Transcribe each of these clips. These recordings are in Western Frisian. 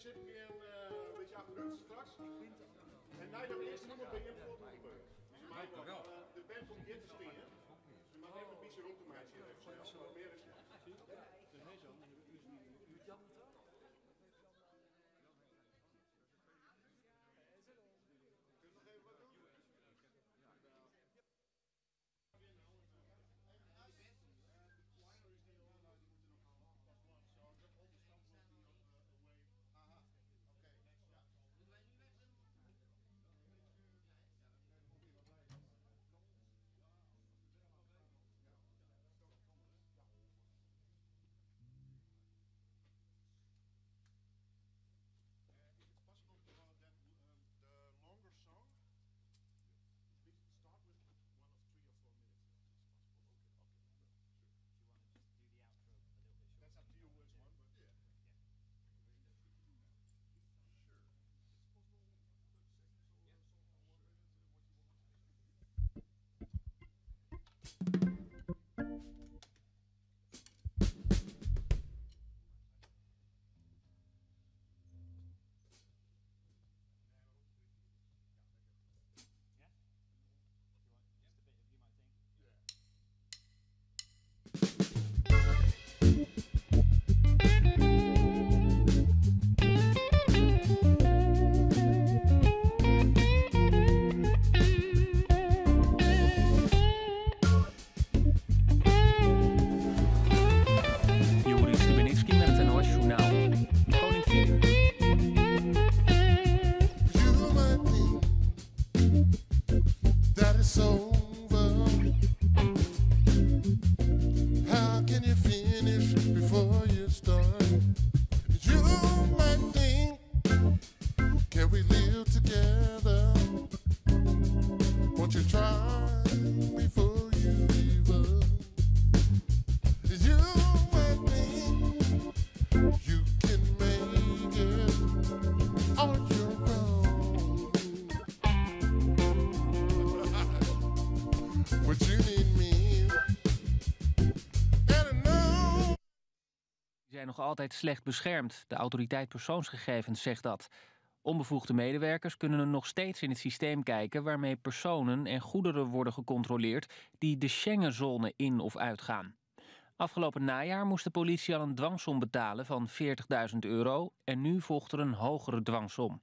Sip gean in bytsje achterút straks. En nei dat earste nûmer bin jim fuort oan de beurt. Dus je meie wol, de band komt hjir te stean. Dus je moatte even in bytsje romte meitsje even snel, want mear is net. Kun je nog even wat doen? Joris Stubenitski met het NOS-journaal. Koning Filip. You might think that it's over. How can you finish before you start? You might think, can we live together? Won't you try before you leave us? You might think you can make it on your own. But you need me. And I know. zijn nog altijd slecht beschermd. De autoriteit persoonsgegevens zegt dat. Onbevoegde medewerkers kunnen nog steeds in het systeem kijken waarmee personen en goederen worden gecontroleerd die de Schengenzone in of uitgaan. Afgelopen najaar moest de politie al een dwangsom betalen van 40.000 euro en nu volgt er een hogere dwangsom.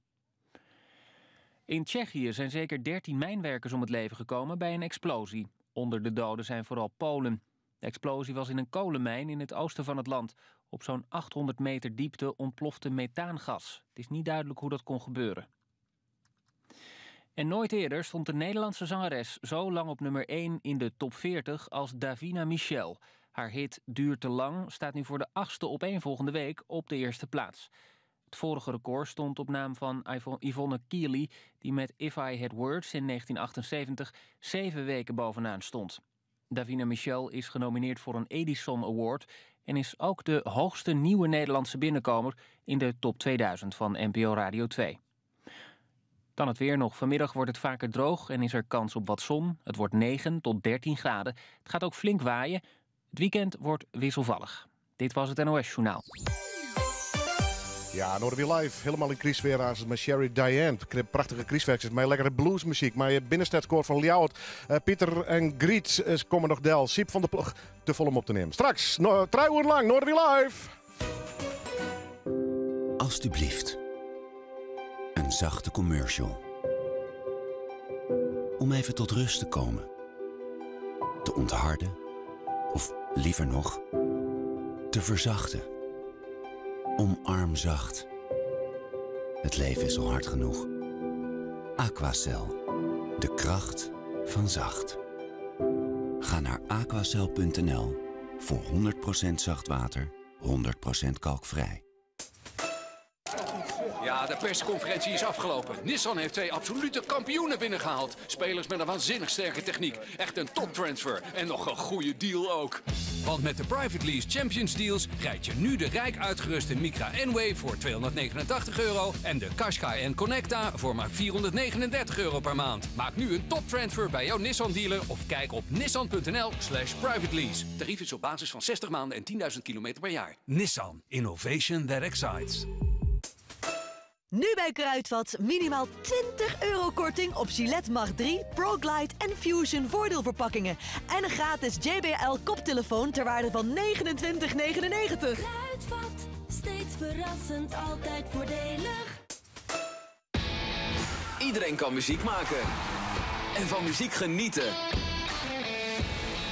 In Tsjechië zijn zeker 13 mijnwerkers om het leven gekomen bij een explosie. Onder de doden zijn vooral Polen. De explosie was in een kolenmijn in het oosten van het land. Op zo'n 800 meter diepte ontplofte methaangas. Het is niet duidelijk hoe dat kon gebeuren. En nooit eerder stond de Nederlandse zangeres zo lang op nummer 1 in de top 40 als Davina Michelle. Haar hit Duurt te lang staat nu voor de achtste opeenvolgende week op de eerste plaats. Het vorige record stond op naam van Yvonne Keeley, die met If I Had Words in 1978 7 weken bovenaan stond. Davina Michelle is genomineerd voor een Edison Award en is ook de hoogste nieuwe Nederlandse binnenkomer in de top 2000 van NPO Radio 2. Dan het weer nog. Vanmiddag wordt het vaker droog en is er kans op wat zon. Het wordt 9 tot 13 graden. Het gaat ook flink waaien. Het weekend wordt wisselvallig. Dit was het NOS Journaal. Ja, Noarderwier Live, helemaal in krystsfear mei Sherry Diane. Prachtige krystferskes, mei lekkere bluesmuzyk. Mei it binnenstêdkoar fan Ljouwert. Pieter en Griet komme noch del. Syb van der Ploeg, te folle om op te nimmen. Straks, no, 3 oeren lang, Noarderwier Live. Alsjeblieft. Een zachte commercial. Om even tot rust te komen. Te ontharden. Of liever nog, te verzachten. Omarm zacht. Het leven is al hard genoeg. Aquacel. De kracht van zacht. Ga naar aquacel.nl voor 100% zacht water, 100% kalkvrij. Ja, de persconferentie is afgelopen. Nissan heeft twee absolute kampioenen binnengehaald. Spelers met een waanzinnig sterke techniek. Echt een toptransfer. En nog een goede deal ook. Want met de Private Lease Champions Deals rijd je nu de rijk uitgeruste Micra N-Way voor 289 euro en de Qashqai N-Connecta voor maar 439 euro per maand. Maak nu een toptransfer bij jouw Nissan dealer of kijk op nissan.nl/slash private lease. Tarief is op basis van 60 maanden en 10.000 kilometer per jaar. Nissan. Innovation that excites. Nu bij Kruidvat minimaal 20 euro korting op Gillette Mach 3, ProGlide en Fusion voordeelverpakkingen. En een gratis JBL koptelefoon ter waarde van 29,99. Kruidvat, steeds verrassend, altijd voordelig. Iedereen kan muziek maken. En van muziek genieten.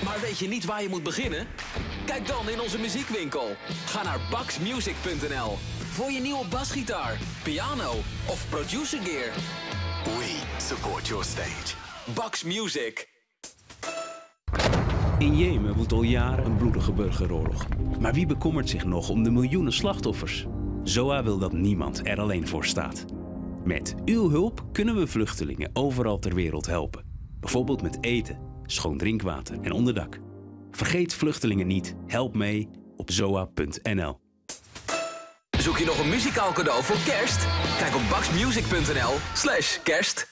Maar weet je niet waar je moet beginnen? Kijk dan in onze muziekwinkel. Ga naar baxmusic.nl voor je nieuwe basgitaar, piano of producer gear. We support your stage. Bax Music. In Jemen woedt al jaren een bloedige burgeroorlog. Maar wie bekommert zich nog om de miljoenen slachtoffers? ZOA wil dat niemand er alleen voor staat. Met uw hulp kunnen we vluchtelingen overal ter wereld helpen. Bijvoorbeeld met eten, schoon drinkwater en onderdak. Vergeet vluchtelingen niet. Help mee op zoa.nl. Zoek je nog een muzikaal cadeau voor kerst? Kijk op baxmusic.nl/kerst.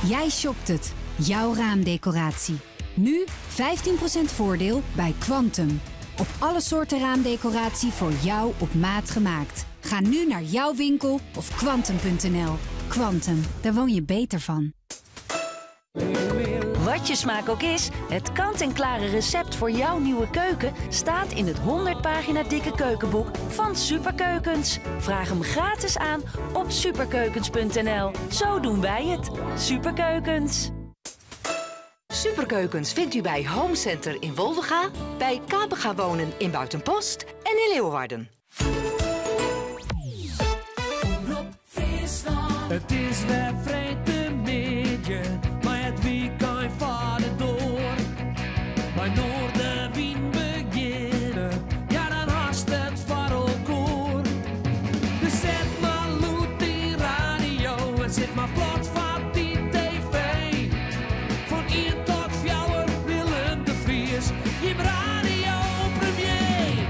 Jij shopt het. Jouw raamdecoratie. Nu 15% voordeel bij Quantum. Op alle soorten raamdecoratie voor jou op maat gemaakt. Ga nu naar jouw winkel of quantum.nl. Quantum, daar woon je beter van. Wat je smaak ook is, het kant-en-klare recept voor jouw nieuwe keuken staat in het 100 pagina dikke keukenboek van Superkeukens. Vraag hem gratis aan op superkeukens.nl. Zo doen wij het. Superkeukens. Superkeukens vindt u bij Home Center in Wolvega, bij KPG Wonen in Buitenpost en in Leeuwarden. Het is weer freedtemiddei, mar it wykein foar de doar. Mei Noardewyn begjinne, ja dan hast it foar elkoar. Dus set mar lûd dyn radio en sit mar plat foar dy tv. Fan ien tot fjouwer Willem de Vries, jim radio premier.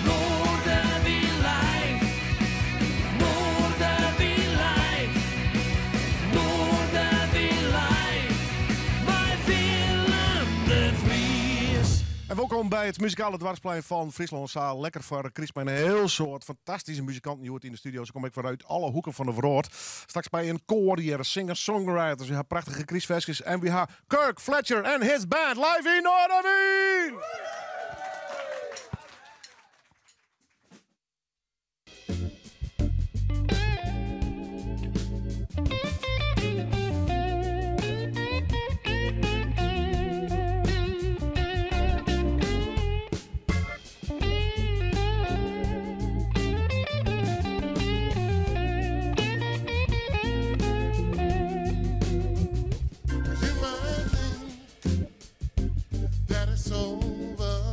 Noardewyn live, Noardewyn live, Noardewyn live, mei Willem de Vries. En welkom bij het muzikale dwarsplein van Fryslân Sa. Lekker foar kryst mei in hiel soad fantastyske muzikanten hjoed yn de studio. Se komme ek wer út alle hoeken fan de wrâld. Straks by in koar hjir, singer-songwriters. We ha prachtige krystferskes en we ha Kirk Fletcher en his band live yn Noardewyn! You might think that it's over.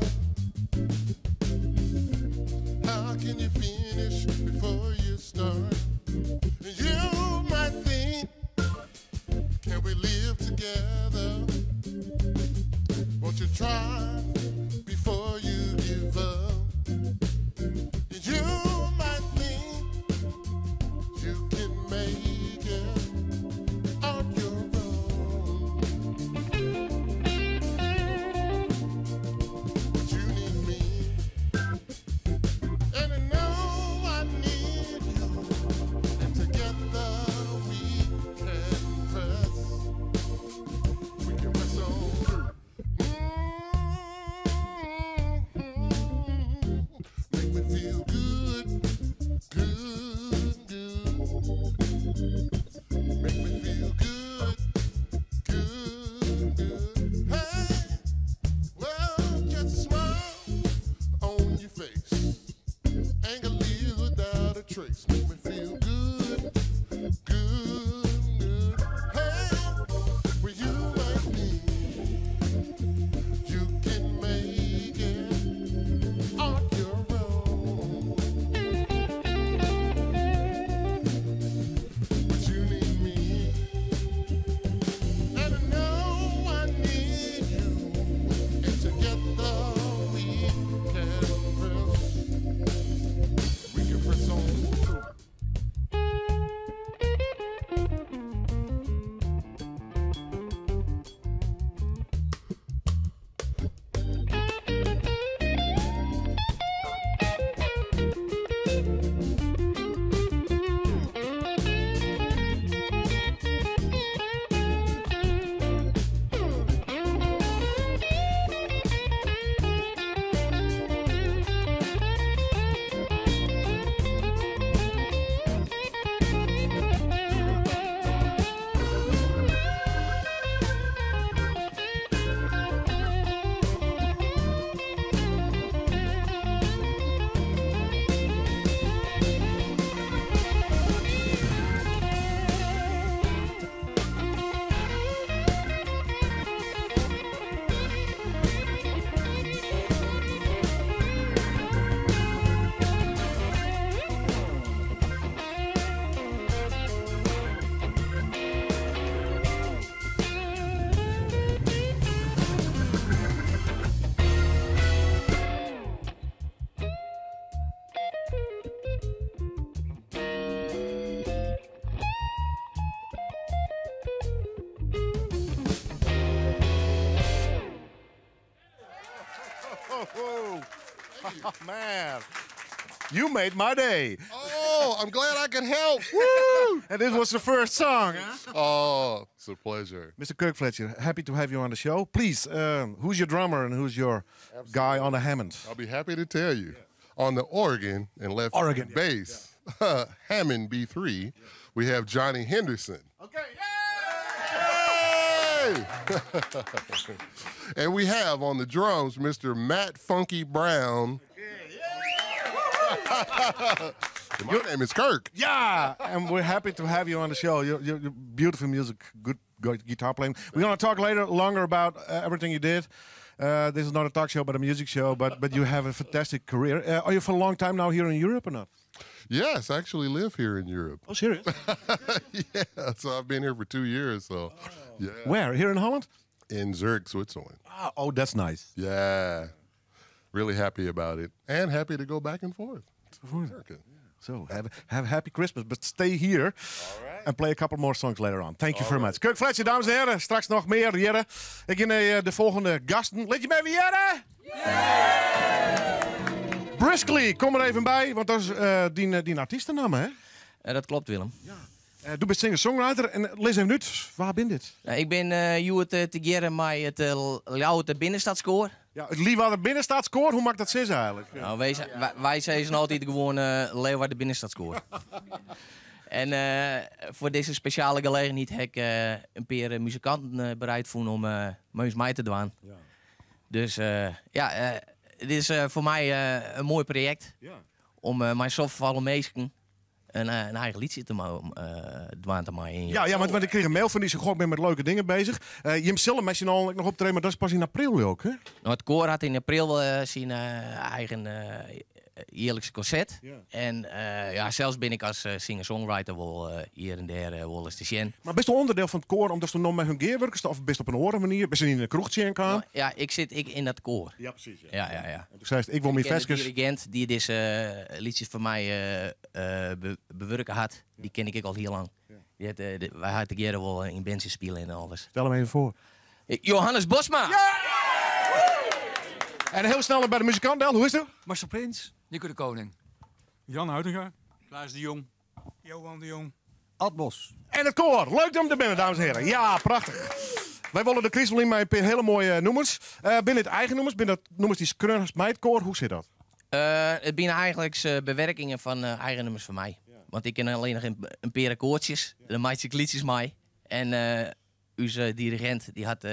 Man, you made my day. Oh, I'm glad I could help. Woo! And this was the first song. Huh? Oh, it's a pleasure. Mr. Kirk Fletcher, happy to have you on the show. Please, who's your drummer and who's your guy on the Hammond? I'll be happy to tell you. On the organ and left Organ, yeah. bass, Hammond B3, we have Johnny Henderson. Okay. Yay! And we have on the drums Mr. Matt Funky Brown. And my name is Kirk. Yeah, and we're happy to have you on the show. Your beautiful music, good guitar playing. We're gonna talk later longer about everything you did. This is not a talk show, but a music show. But you have a fantastic career. Are you for a long time now here in Europe or not? Yes, I actually live here in Europe. Oh, serious? Yeah, so I've been here for 2 years. So, yeah. Where? Here in Holland? In Zurich, Switzerland. Oh, that's nice. Yeah, really happy about it, and happy to go back and forth to America. So have a happy Christmas, but stay here and play a couple more songs later on. Thank you very much. Kirk Fletcher, dames en heren. Straks nog meer, heren. Ik ga naar de volgende gasten. Laat je mij weer, heren? Briskly, kom er even bij, want dat is die artiestennaam, hè? Dat klopt, Willem. Ja. Du bent singer-songwriter en lees even uit, waar ben dit? Nou, ik ben Joet te geren met het Ljouwert Binnenstadskoor. Ja, het Leeuwarden Binnenstadskoor, hoe maakt dat zin eigenlijk? Nou, wij zijn altijd gewoon Leeuwarden Binnenstadskoor. En voor deze speciale gelegenheid heb ik een paar muzikanten bereid voelen om met mij te doen. Ja. Dus ja, het is voor mij een mooi project om mijn software meesken een eigen liedje te dwaan te maken. Ja, want ik kreeg een mail van die ze goh, ik ben met leuke dingen bezig. Jim Sillem is al nog optreden, maar dat is pas in april ook, hè? Nou, het koor had in april zijn eigen jaarlijkse concert. Ja. En ja, zelfs ben ik als singer-songwriter wel hier en daar wel eens te zien. Maar best wel onderdeel van het koor, omdat ze nog met hun gearwerkers of best op een andere manier, best in een kroegtje en Nou, ja, ik zit in dat koor. Ja, precies. Ja. Ja. En toen zei ze, ik wil mijn Ik ken de verskes. dirigent die deze liedjes voor mij bewerken had, die ken ik al heel lang. Ja. Die had, wij hadden de wel in bandjes spelen en alles. Stel hem even voor. Johannes Bosma! Ja! En heel snel bij de muzikant, Del, hoe is het? Marcel Prins. Nico de Koning. Jan Huitinga. Klaas de Jong. Johan de Jong. Ad Bos. En het koor. Leuk om te binnen, dames en heren. Ja, prachtig. Wij willen de Christelin met een paar hele mooie nummers. Binnen het eigen nummers, binnen het nummers die Skreuners Meidkoor, hoe zit dat? Het zijn eigenlijk bewerkingen van eigen nummers van mij. Ja. Want ik ken alleen nog een paar akkoordjes. De maak ik liedjes mee. En onze dirigent die had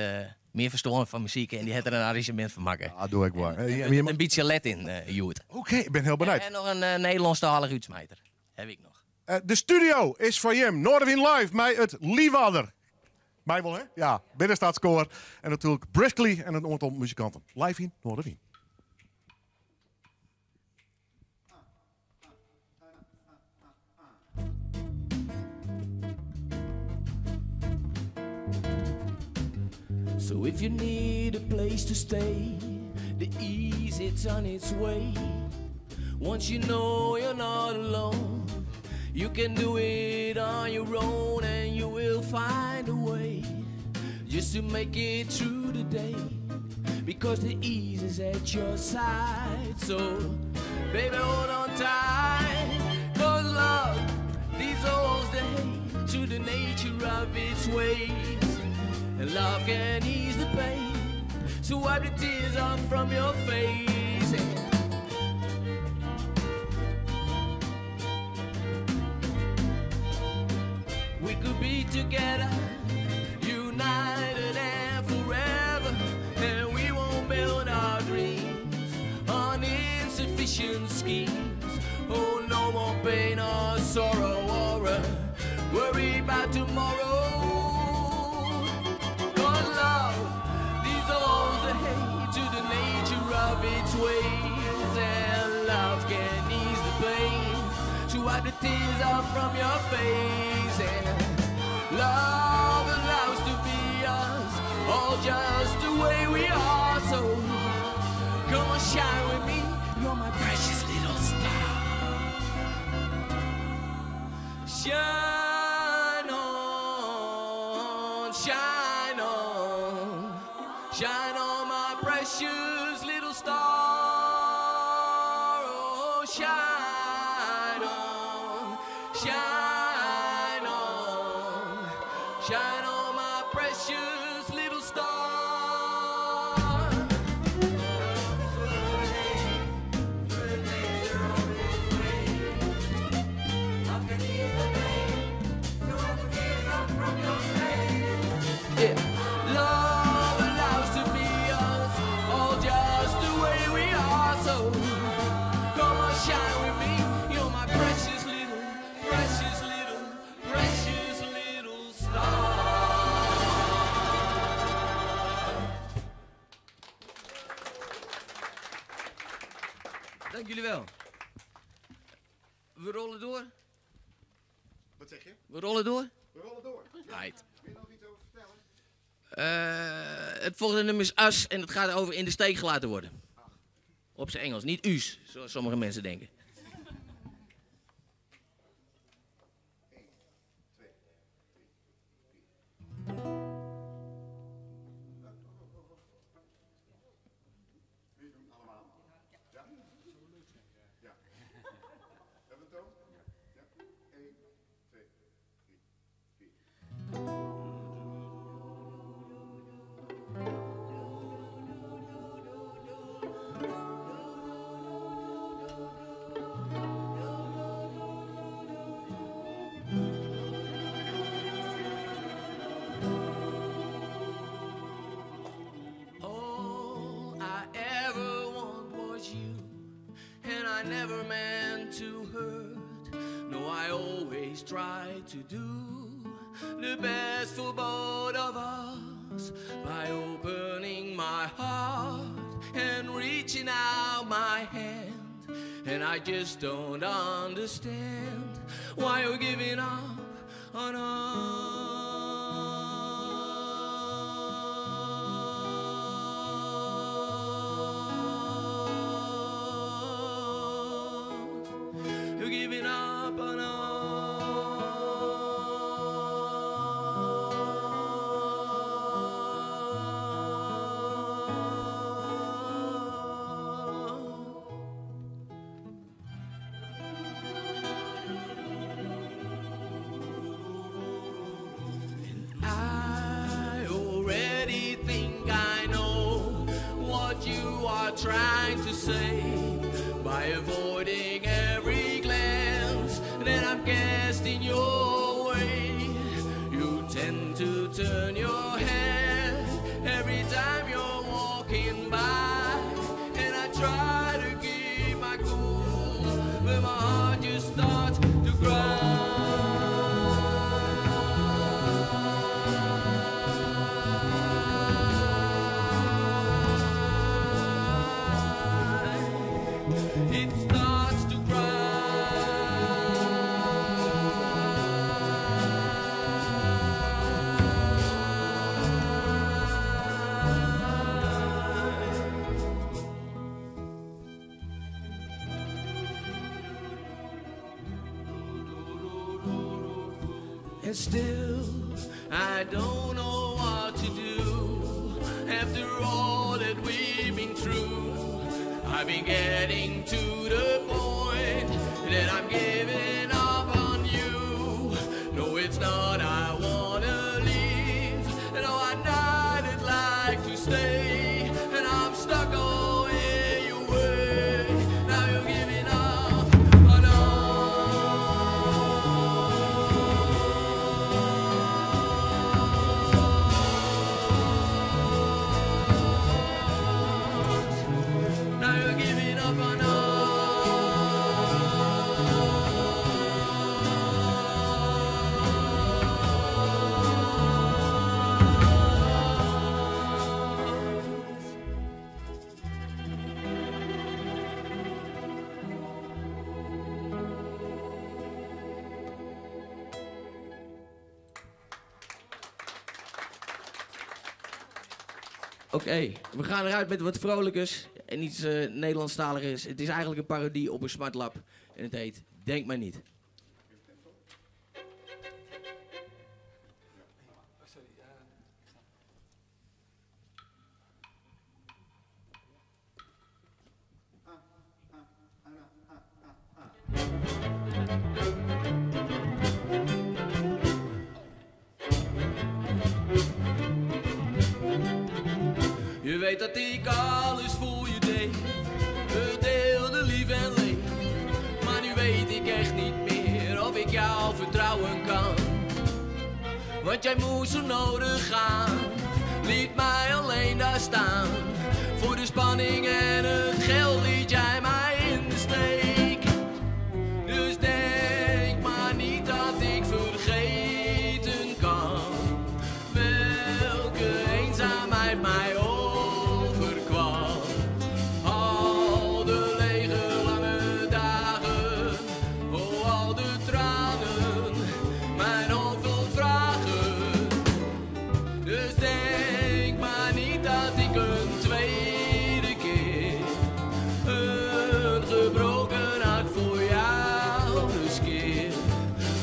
meer verstand van muziek en die had er een arrangement van maken. Ah, doe ik wel. En een beetje let in, Joert. Oké, ik ben heel benieuwd. En nog een Nederlandstalig uitsmijter. Heb ik nog. De studio is van Jim. Noardewyn Live, mij het Liewadder. Mij wel, hè? Ja, Binnenstadskoor. En natuurlijk Briskly en een aantal muzikanten. Live in Noardewyn. So if you need a place to stay, the ease it's on its way. Once you know you're not alone, you can do it on your own and you will find a way just to make it through the day, because the ease is at your side. So baby, hold on tight, 'cause love dissolves the hate to the nature of its ways. And love can ease the pain, so wipe the tears off from your face. We could be together, united and forever, and we won't build our dreams on insufficient schemes. Oh, no more pain or sorrow or a worry about tomorrow. 'Cause love dissolves the hate to the nature of its ways, and love can ease the pain. So wipe the tears off from your face, and love allows to be us all just the way we are. So come on, shine with me, you're my precious little star. Shine on, shine on, shine on my precious little star. Shine on my precious little star. Yeah. Love allows to be us all just the way we are. So come on, shine with me. You're my precious little, precious little, precious little star. Dank jullie wel. We rollen door. Wat zeg je? We rollen door. We rollen door. Right. Het volgende nummer is As en het gaat over in de steek gelaten worden. Op zijn Engels, niet u's, zoals sommige mensen denken. Ja. Hebben we het ook? Ja. 1, 2, 3, 4. All I ever want was you, and I never meant to hurt. No, I always try to do the best for both of us by opening my heart and reaching out my hand. And I just don't understand why you're giving up on us. You're giving up on us. I already think I know what you are trying to say by avoiding every glance that I'm casting your way. You tend to turn your head every time you're walking by, and I try to keep my cool, but my heart just starts to cry. It starts to cry. And still, I don't know what to do. After all that we've been through, I've been getting to the point that I'm giving up on you. No, it's not I wanna leave. No, I not I'd like to stay. And I'm stuck all in your way. Now you're giving up on us. Now you're giving up on us. Oké, we gaan eruit met wat vrolijkers en iets Nederlandstaligers. Het is eigenlijk een parodie op een smartlap en het heet Denk maar niet. weet dat ik alles voor je deed. We deelden lief en leed. Maar nu weet ik echt niet meer of ik jou vertrouwen kan. Want jij moest zo nodig gaan, liet mij alleen daar staan. Voor de spanning en het geld liet jij mij in de steek. Dus denk maar niet dat ik vergeten kan. Welke eenzaamheid mij overkwam. Al de lege lange dagen, oh al de tranen, mijn hoofd vol vragen. Dus denk maar niet dat ik een tweede keer een gebroken hart voor jou riskeer.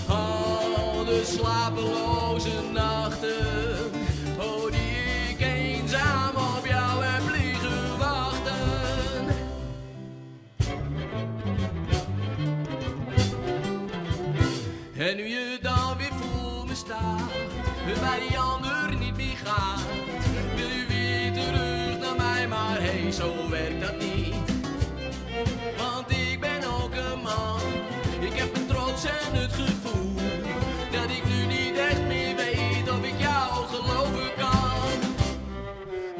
Al de slapeloze nachten, oh die ik eenzaam op jou heb liggen wachten. En nu je dan weer voor me staat, bij die ander niet meer gaat, wil je weer terug naar mij, maar hey, zo werkt dat niet. Want ik ben ook een man, ik heb een trots en het gevoel dat ik nu niet echt meer weet of ik jou geloven kan.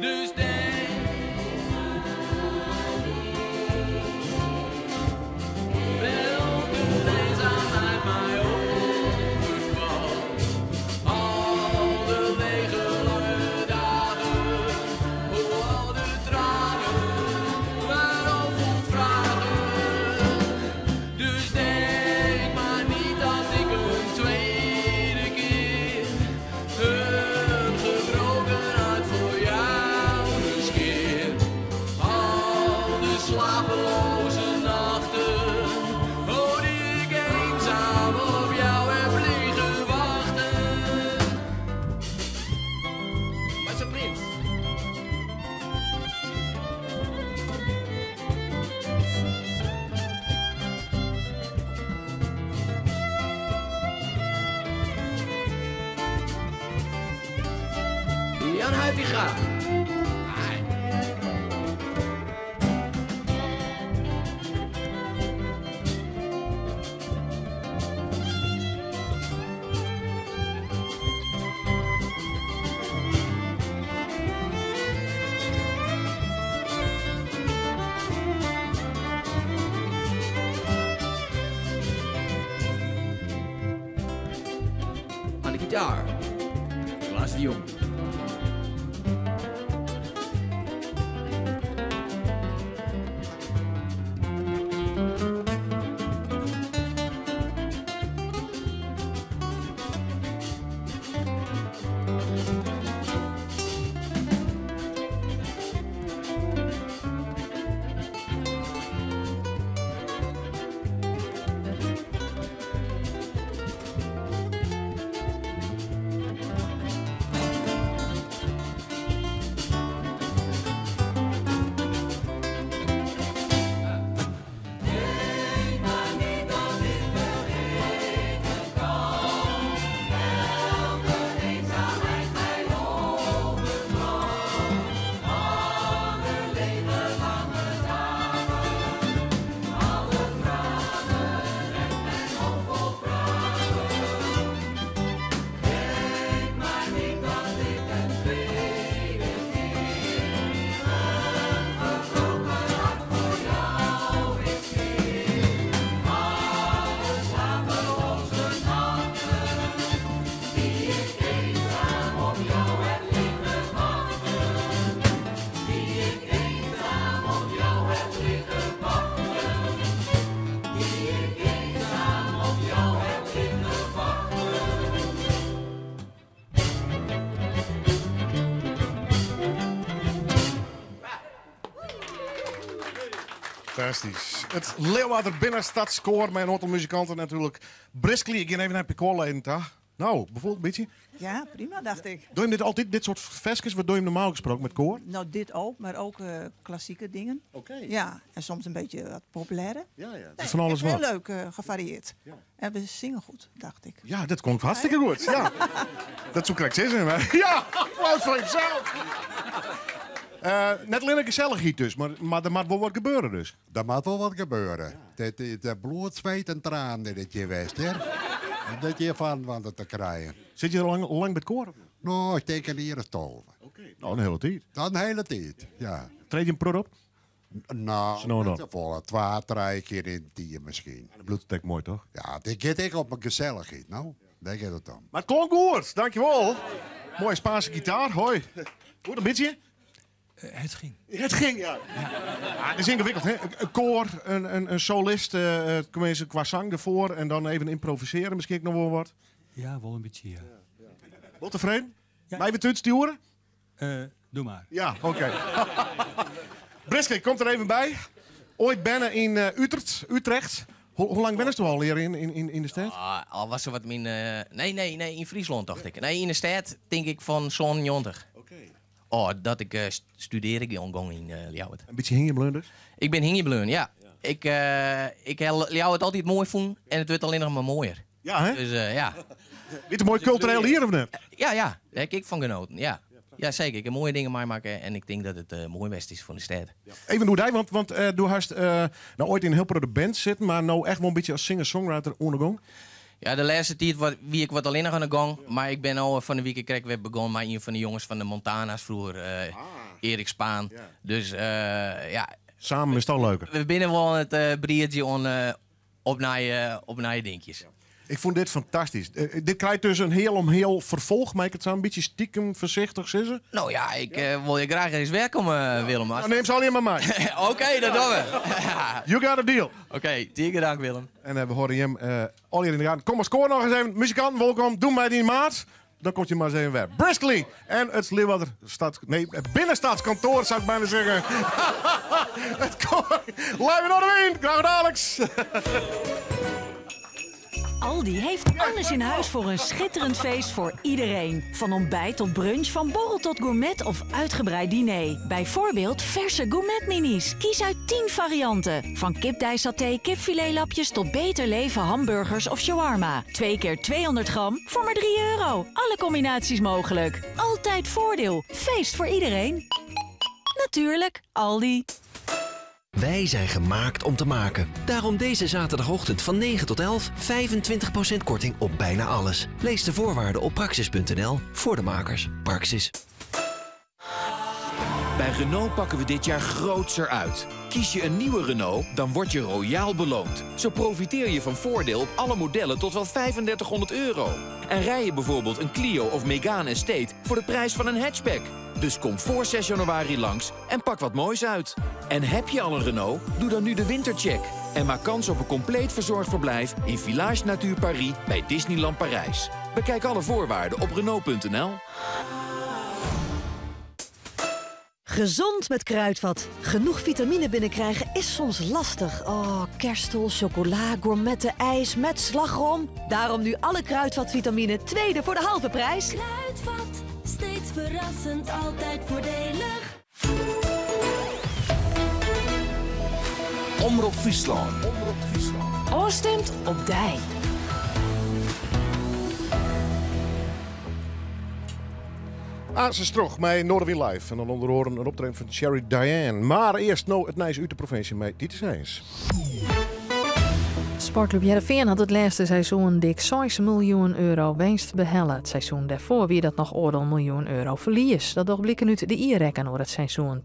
Dus denk welke eenzaamheid mij overkwam. Al de lege lange dagen, oh al de tranen, waarom voelt vragen. Dus denk maar niet dat ik een tweede keer een gebroken hart voor jou riskeer. Al de slapeloze nachten, oh die ik eenzaam op jou heb liggen wachten. Maar ze prins. Jan Huizinga. Aan de gitaar, Klaas de Jong. Fantastisch. Het Leeuwarder Binnenstadskoor, mijn aantal muzikanten natuurlijk. Briskly, ik ga even naar Picola in. Nou, bijvoorbeeld een beetje. Ja, prima, dacht ik. Doe je dit altijd, dit soort versjes? Wat doe je hem normaal gesproken met koor? Nou, dit ook, maar ook klassieke dingen. Oké. Ja, en soms een beetje wat populaire. Ja, ja. Nee, Dus van alles echt wat. Heel leuk, gevarieerd. Ja. En we zingen goed, dacht ik. Ja, dat komt hartstikke goed. Ja. Dat zo krijgt ze in, hè? Ja, applaus voor jezelf. Net allinne gesellichheid dus, mar der moat wol wat gebeure dus. Der moat wol wat gebeure. Dit is bloed, zweet en tranen is dit hjir west, hear. Om dit hjir foarinoar te krijen. Sit je al lang, lang by it koar? No, ik tink in jier of 12. No, in hiele tiid. Dat in hiele tiid, ja. Trede je in protte op? No, No, no. net safolle. Twa, trije kear yn it jier miskien. Dat bliuwt it ek moai, toch? Ja, dit giet ek om gesellichheid, no. Dêr giet it om. Mar it klonk goed, dankjewol. Moaie Spaanse gitaar, hoi. Goed in bytsje? Het ging. Het ging, ja. Ja, het is yngewikkeld, hè? In koar, in solist, tenminste kwa sang derfoar en dan even ymprovisearje, miskien ek noch wol wat. Ja, wol in bytsje, ja. Wol tefreden? Meie we it útstjoere? Doe mar. Ja, oké. Briske, komt der even by. Oait berne yn Utert, Utrecht. Hoe lang wennest do al hjir yn de stêd? Ah, al was se wat myn. Nee, nee, nee, yn Fryslân tocht ik. Nee, yn de stêd tink ik fan 97. Oké. Oh, dat ik studearje gong yn Ljouwert. In bytsje hingjen bleaun dus? Ik bin hingjen bleaun, ja. Ik ha Ljouwert altyd moai fûn en it wurdt allinnich mar moaier. Ja, hè? Dus ja. Wie it in moai kultureel jier of net? Ja, ja. Dêr ha ik ek fan genoten, ja. Ja, seker. Ik ha moaie dingen meimakke en ik tink dat it moai west is foar de stêd. Even oer dy, want do hast no oait yn in hiel protte bands sitten, mar no echt wol in bytsje as singer-songwriter oan de gong. Ja, de lêste tiid wie ik wat allinnich oan de gong, mar ik bin no fan de wike krekt wer begûn mei ien fan de jonges fan de Montana's froeger, Erik Spaan. Dus ja. Samen is it al leuker. We binne wol oan it briedzjen oan op nije, op nije dinkjes. Ik fûn dit fantastysk. Dit krijt dus in hiel om hiel ferfolch, mei ik it sa in bytsje stikem foarsichtich sizze? No ja, ik wol je graach ris werkomme, Willem. No, nim se allegear mar mei. Oké, dat dogge we. You got a deal. Oké, tige dank, Willem. En we hâlde jim allegear yn de gaten. Kom as koar noch ris even. Muzikanten, wolkom. Doe mei dyn maat. Dan komt je mar ris even wer. Briskly en it Liwwadder stad, nee, it binnenstadskantoar soe ik byna sizze. It koar. Live yn Noardewyn. Graach daliks. Aldi heeft alles in huis voor een schitterend feest voor iedereen. Van ontbijt tot brunch, van borrel tot gourmet of uitgebreid diner. Bijvoorbeeld verse gourmet minis. Kies uit 10 varianten. Van kipdijsaté, kipfiletlapjes tot beter leven hamburgers of shawarma. 2 keer 200 gram voor maar 3 euro. Alle combinaties mogelijk. Altijd voordeel. Feest voor iedereen. Natuurlijk, Aldi. Wij zijn gemaakt om te maken. Daarom deze zaterdagochtend van 9 tot 11 25% korting op bijna alles. Lees de voorwaarden op praxis.nl. Voor de makers. Praxis. Bij Renault pakken we dit jaar grootser uit. Kies je een nieuwe Renault, dan word je royaal beloond. Zo profiteer je van voordeel op alle modellen tot wel 3500 euro. En rij je bijvoorbeeld een Clio of Megane Estate voor de prijs van een hatchback. Dus kom voor 6 januari langs en pak wat moois uit. En heb je al een Renault? Doe dan nu de wintercheck. En maak kans op een compleet verzorgd verblijf in Village Nature Paris bij Disneyland Parijs. Bekijk alle voorwaarden op Renault.nl. Gezond met Kruidvat. Genoeg vitamine binnenkrijgen is soms lastig. Oh, kerststol, chocola, gourmetten, ijs met slagroom. Daarom nu alle Kruidvat vitamine, tweede voor de halve prijs. Kruidvat, steeds verrassend, altijd voordelig. Omrop Fryslân. Ofstimd op dy. Aansens troch mei Noardewyn Live en dan ûnder oaren in optreden fan Sherry Diane. Mar earst no it nijs út de provinsje mei Titus Heijens. Sportklup Hearrenfean hat it lêste seizoen dik 6 miljoen euro winst behelle. It seizoen dêrfoar wie dat noch oardel miljoen euro ferlies. Dat docht bliken út de jierrekken oer it seizoen 2017-2018.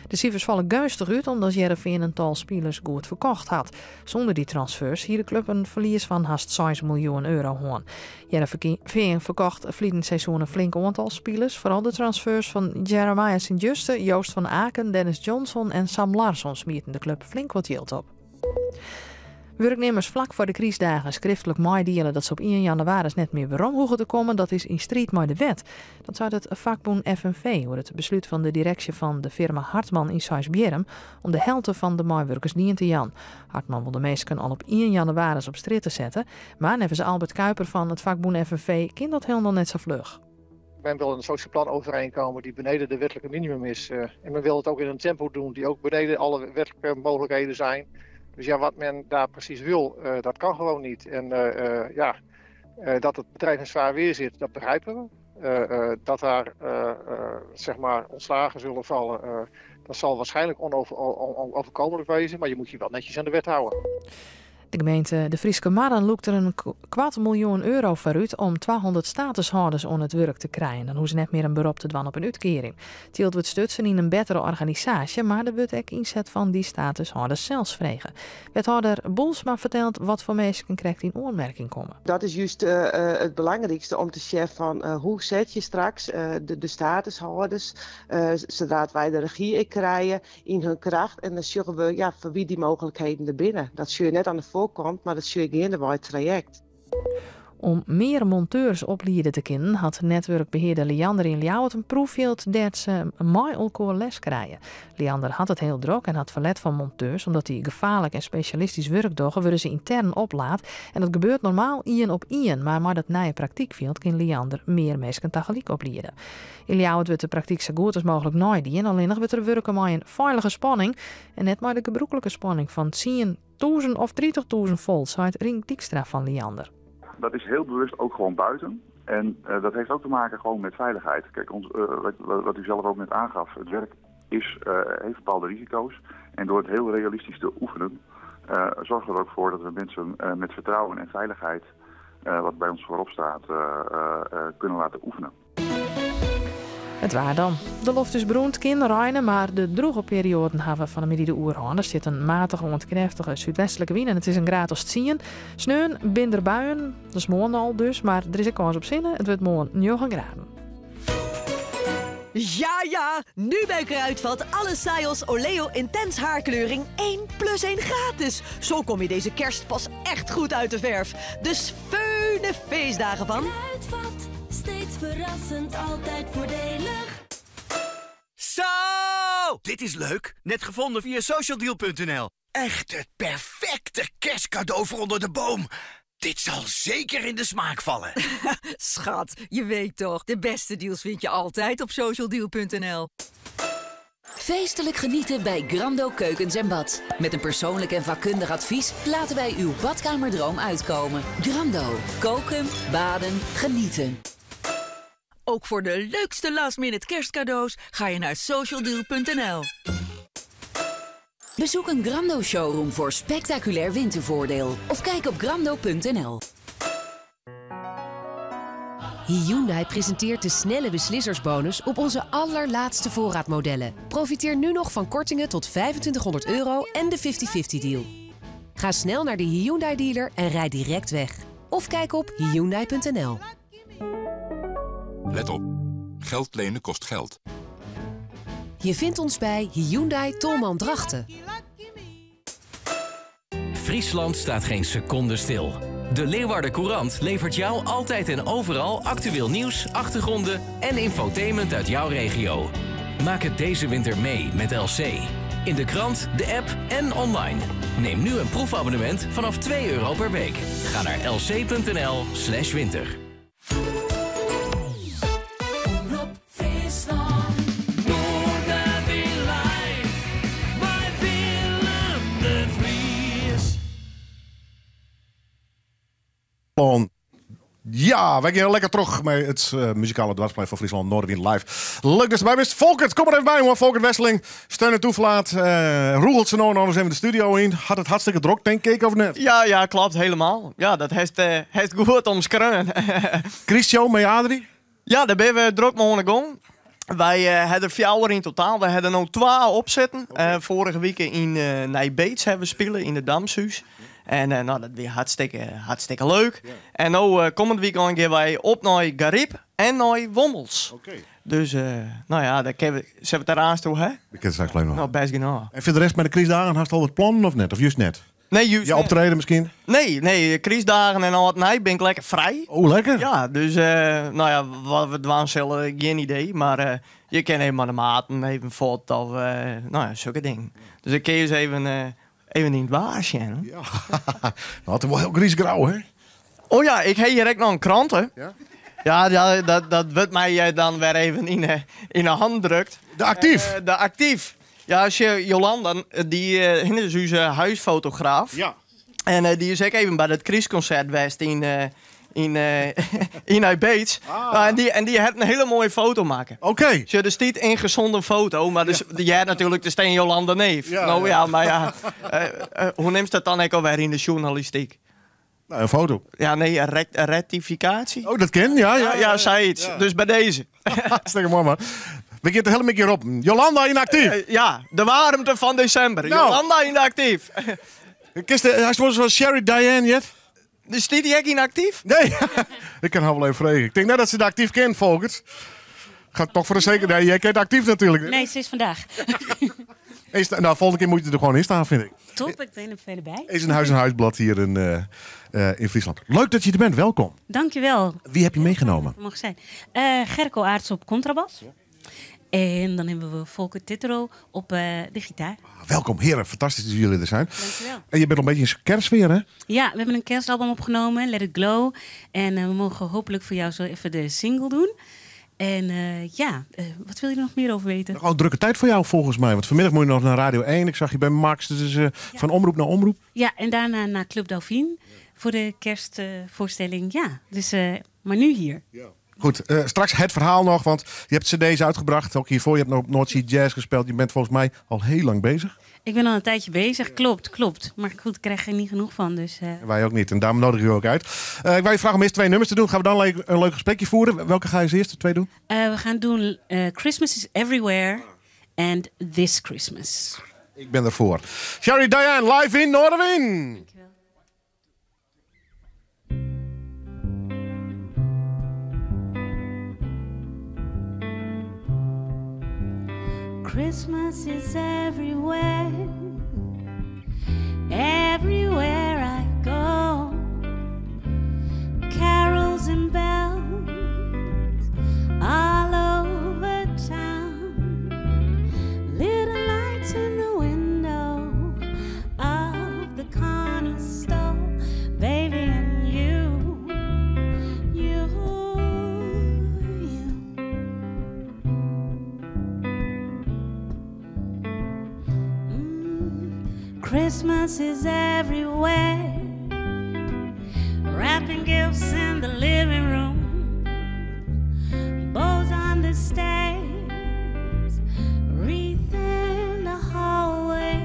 De sifers falle geunstich út omdat Hearrenfean in tal spilers goed ferkocht hat. Sûnder dy transfers hie de klup in ferlies fan hast 6 miljoen euro hân. Hearrenfean ferkocht ferline seizoen in flink oantal spilers. Foaral de transfers fan Jeremiah Sint Juste, Joost van Aken, Dennis Johnson en Sam Larsson smieten de klup flink wat jild op. Wurknimmers flak foar de krystdagen skriftlik meidiele dat se op ien jannewaris net mear werom hoege te kommen, dat is yn striid mei de wet. Dat seit it fakbûn FNV oer it beslút fan de direksje fan de firma Hartman yn Seisbierrum om de helte fan de meiwurkers dien te jaan. Hartman wol de minsken al op ien jannewaris op strjitte sette, mar neffens Albert Kuiper fan it fakbûn FNV kin dat hielendal net sa fluch. Men wil een sociaal plan overeenkomen die beneden de wettelijke minimum is. En men wil het ook in een tempo doen die ook beneden alle wettelijke mogelijkheden zijn. Dus wat men daar precies wil, dat kan gewoon niet. En dat het bedrijf in zwaar weer zit, dat begrijpen we. Dat daar zeg maar ontslagen zullen vallen, dat zal waarschijnlijk onoverkomelijk wezen, maar je moet je wel netjes aan de wet houden. De gemeente De Fryske Marren lûkt der in kwart miljoen euro foar út om 200 statushâlders oan it wurk te krijen. Dan hoege se net mear in berop te dwaan op in útkearing. It jild wurdt stutsen yn in bettere organisaasje, mar der wurdt ek ynset fan dy statushâlders sels frege. Wethâlder Boelsma fertelt wat foar minsken krekt yn oanmerking komme. Dat is juist it belangrykste om te sjen fan hoe set je straks de statushâlders, sadra't wy de regy ek krije, yn hun kracht. En dan sjogge we ja, foar wie dy mooglikheden der binne. Dat sjoch je net oan de foarkant, mar dat sjoch je geandewei it trajekt. Om mear monteurs opliede te kinnen hat netwurkbehearder Liander yn Ljouwert in proeffjild dêr't se mei elkoar les krije. Liander hat it hiel drok en hat ferlet fan monteurs. Omdat dy gefaarlik en spesjalistysk wurk dogge, wurde se yntern oplaat en dat gebeurt normaal ien op ien. Mar mei dat nije praktykfjild kin Liander mear minsken tagelyk opliede. Yn Ljouwert wurdt de praktyk sa goed as mooglik neidien, allinnich wurdt der wurke mei in feilige spanning en net mei de gebrûklike spanning fan 10.000 of 30.000 volt, seit Rienk Dykstra fan Liander. Dat is heel bewust ook gewoon buiten. En dat heeft ook te maken gewoon met veiligheid. Kijk, ons, wat u zelf ook net aangaf, het werk is, heeft bepaalde risico's. En door het heel realistisch te oefenen, zorgen we er ook voor dat we mensen met vertrouwen en veiligheid, wat bij ons voorop staat, kunnen laten oefenen. It waar dan. De loft is berûn, it kin reine, mar de drûge perioaden hawwe fan 'e middei de oerhân. Der stiet in matige oant krêftige súdwestlike wyn en it is in graad as tsien. Sneon binne der buien, dat is moarn al dus, mar der is ek kâns op sinne. It wurdt moarn njoggen graden. Ja, ja, nu bij Kruidvat alle Syoss Oleo Intens haarkleuring 1 plus 1 gratis. Zo kom je deze kerst pas echt goed uit de verf. Dus feune feestdagen van. Kruidvat, steeds verrassend, altijd voordelig. Zo, dit is leuk. Net gevonden via socialdeal.nl. Echt het perfecte kerstcadeau voor onder de boom. Dit zal zeker in de smaak vallen. Schat, je weet toch, de beste deals vind je altijd op socialdeal.nl. Feestelijk genieten bij Grando Keukens en Bad. Met een persoonlijk en vakkundig advies laten wij uw badkamerdroom uitkomen. Grando. Koken, baden, genieten. Ook voor de leukste last-minute kerstcadeaus ga je naar socialdeal.nl. Bezoek een Grando showroom voor spectaculair wintervoordeel. Of kijk op grando.nl. Hyundai presenteert de snelle beslissersbonus op onze allerlaatste voorraadmodellen. Profiteer nu nog van kortingen tot 2500 euro en de 50-50 deal. Ga snel naar de Hyundai dealer en rijd direct weg. Of kijk op hyundai.nl. Let op. Geld lenen kost geld. Je vindt ons bij Hyundai Tolman Drachten. Friesland staat geen seconde stil. De Leeuwarder Courant levert jou altijd en overal actueel nieuws, achtergronden en infotainment uit jouw regio. Maak het deze winter mee met LC. In de krant, de app en online. Neem nu een proefabonnement vanaf 2 euro per week. Ga naar lc.nl/slash winter. Omrop Fryslân. Noardewyn live, mei Willem de Vries. Plan. Ja, wy gean lekker troch mei it muzikale doarpsplein fan Fryslân, Noardewyn Live. Leuk datst derby bist. Folkert, kom mar even by, jongen. Folkert Wesseling, Steun en Toeverlaat. Roegelt se no noch ris even de studio yn. Hat it hartstikke drok, tink ik, of net? Ja, ja, klopt, helemaal. Ja, dat hast, hast goed omskreaun. Krystshow mei Adrie? Ja, dêr binne we drok mei oan de gong. Wy hawwe der fjouwer yn totaal. Wy hawwe der no twa op sitten. Foarige wike yn Nij Beets hawwe we spile yn it Damshûs. En no, dat wie hartstikke, hartstikke leuk. En no kommend wykein gean wy op nei Garyp en nei Wommels. Dus no ja, dêr kinne we, sille we it dêr aanst oer ha? We kinne straks even nog. No, bêst genôch. En foar de rest mei de krystdagen, hast al wat plannen of net? Of just net? Nee, juist Ja, net. optreden miskien? Nee, nee, krystdagen en âld en nij bin ik lekker frij. Oh, lekker. Ja, dus no ja, wat we dwaan sille, gjin idee. Mar je kinne even mei de maten even fuort of no ja, sokke dingen. Dus ik kin je even, even yn it waar sjen. Ja, nou, it is wol hiel griis-grau, hè? Oh ja, ik ha hjir ek noch in krante. Ja? Ja, ja, dat wurdt my dan wer even yn de hannen drukt. De Actief? De Actief. Ja, as je Jolanda, dy is ús huisfotograaf. Ja. En dy is ek even by dat krystkonsert west yn Yn, yn Nij Beets. Ah. En dy hat in hiele moaie foto makke. Oké. Sjoch, der stiet ingezonden foto, mar dus, dy heart natuerlik te stean Jolanda Neef. Ja, no ja. ja, mar ja, hoe nimst dat dan ek alwer yn de sjoernalistyk? Nou, in foto. Ja, nee, een rectificatie. Oh, dat kin, ja. Ja, ja, sayts. Ja. Dus by dizze. Hartstikke moai, man. We gean it hiele middei roppen. Jolanda yn Actief. Ja, de waarmte fan desimber. Nou. Jolanda yn Actief. Kinst, hast wolris fan Sherry Diane heard? Dus stiet dy ek yn Actief? Nee, ik kin har wol even freegje. Ik tink net dat se de Actief kin, Folkert. Gaat toch voor de zekerheid. Nee, jij kent Actief natuurlijk. Nee, ze is vandaag. Is, nou, volgende keer moet je er gewoon in staan, vind ik. Top, ik ben er verder bij. Is een huis-en-huisblad hier in Friesland. Leuk dat je er bent, welkom. Dankjewel. Wie heb je meegenomen? Dat mag zijn. Gerco Aarts op contrabas. En dan hebben we Volker Tittero op de gitaar. Welkom, heren. Fantastisch dat jullie er zijn. Dankjewel. En je bent al een beetje in kerstsfeer, hè? Ja, we hebben een kerstalbum opgenomen, Let It Glow. En we mogen hopelijk voor jou zo even de single doen. En ja, wat wil je er nog meer over weten? Gewoon een drukke tijd voor jou volgens mij. Want vanmiddag moet je nog naar Radio 1. Ik zag je bij Max. Dus van omroep naar omroep. Ja, en daarna naar Club Dauphine voor de kerstvoorstelling. Ja, dus, maar nu hier. Ja. Goed, straks het verhaal nog, want je hebt cd's uitgebracht. Ook hiervoor, je hebt nog op North Sea Jazz gespeeld. Je bent volgens mij al heel lang bezig. Ik ben al een tijdje bezig, klopt, klopt. Maar goed, ik krijg er niet genoeg van. Dus, En wij ook niet, en daarom nodig ik u ook uit. Ik wil je vragen om eerst 2 nummers te doen. Gaan we dan een leuk gesprekje voeren? Welke ga je als eerste 2 doen? We gaan doen Christmas is Everywhere and This Christmas. Ik ben ervoor. Sherry Diane, live in Noardewyn. Dankjewel. Christmas is everywhere, everywhere I go. Carols and bells all over town. Little lights in the window of the corner store. Baby, and you, you, you. Christmas is everywhere. Wrapping gifts in the living room, bows on the stairs, wreath in the hallway,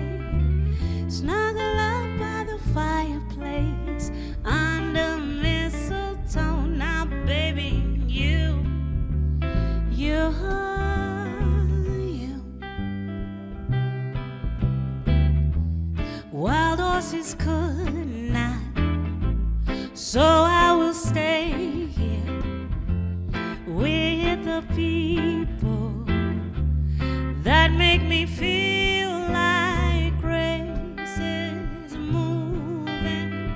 snuggle up by the fireplace, under mistletoe. Now, baby, you, you, you. Wild horses could not, so I will stay here with the people that make me feel like grace is moving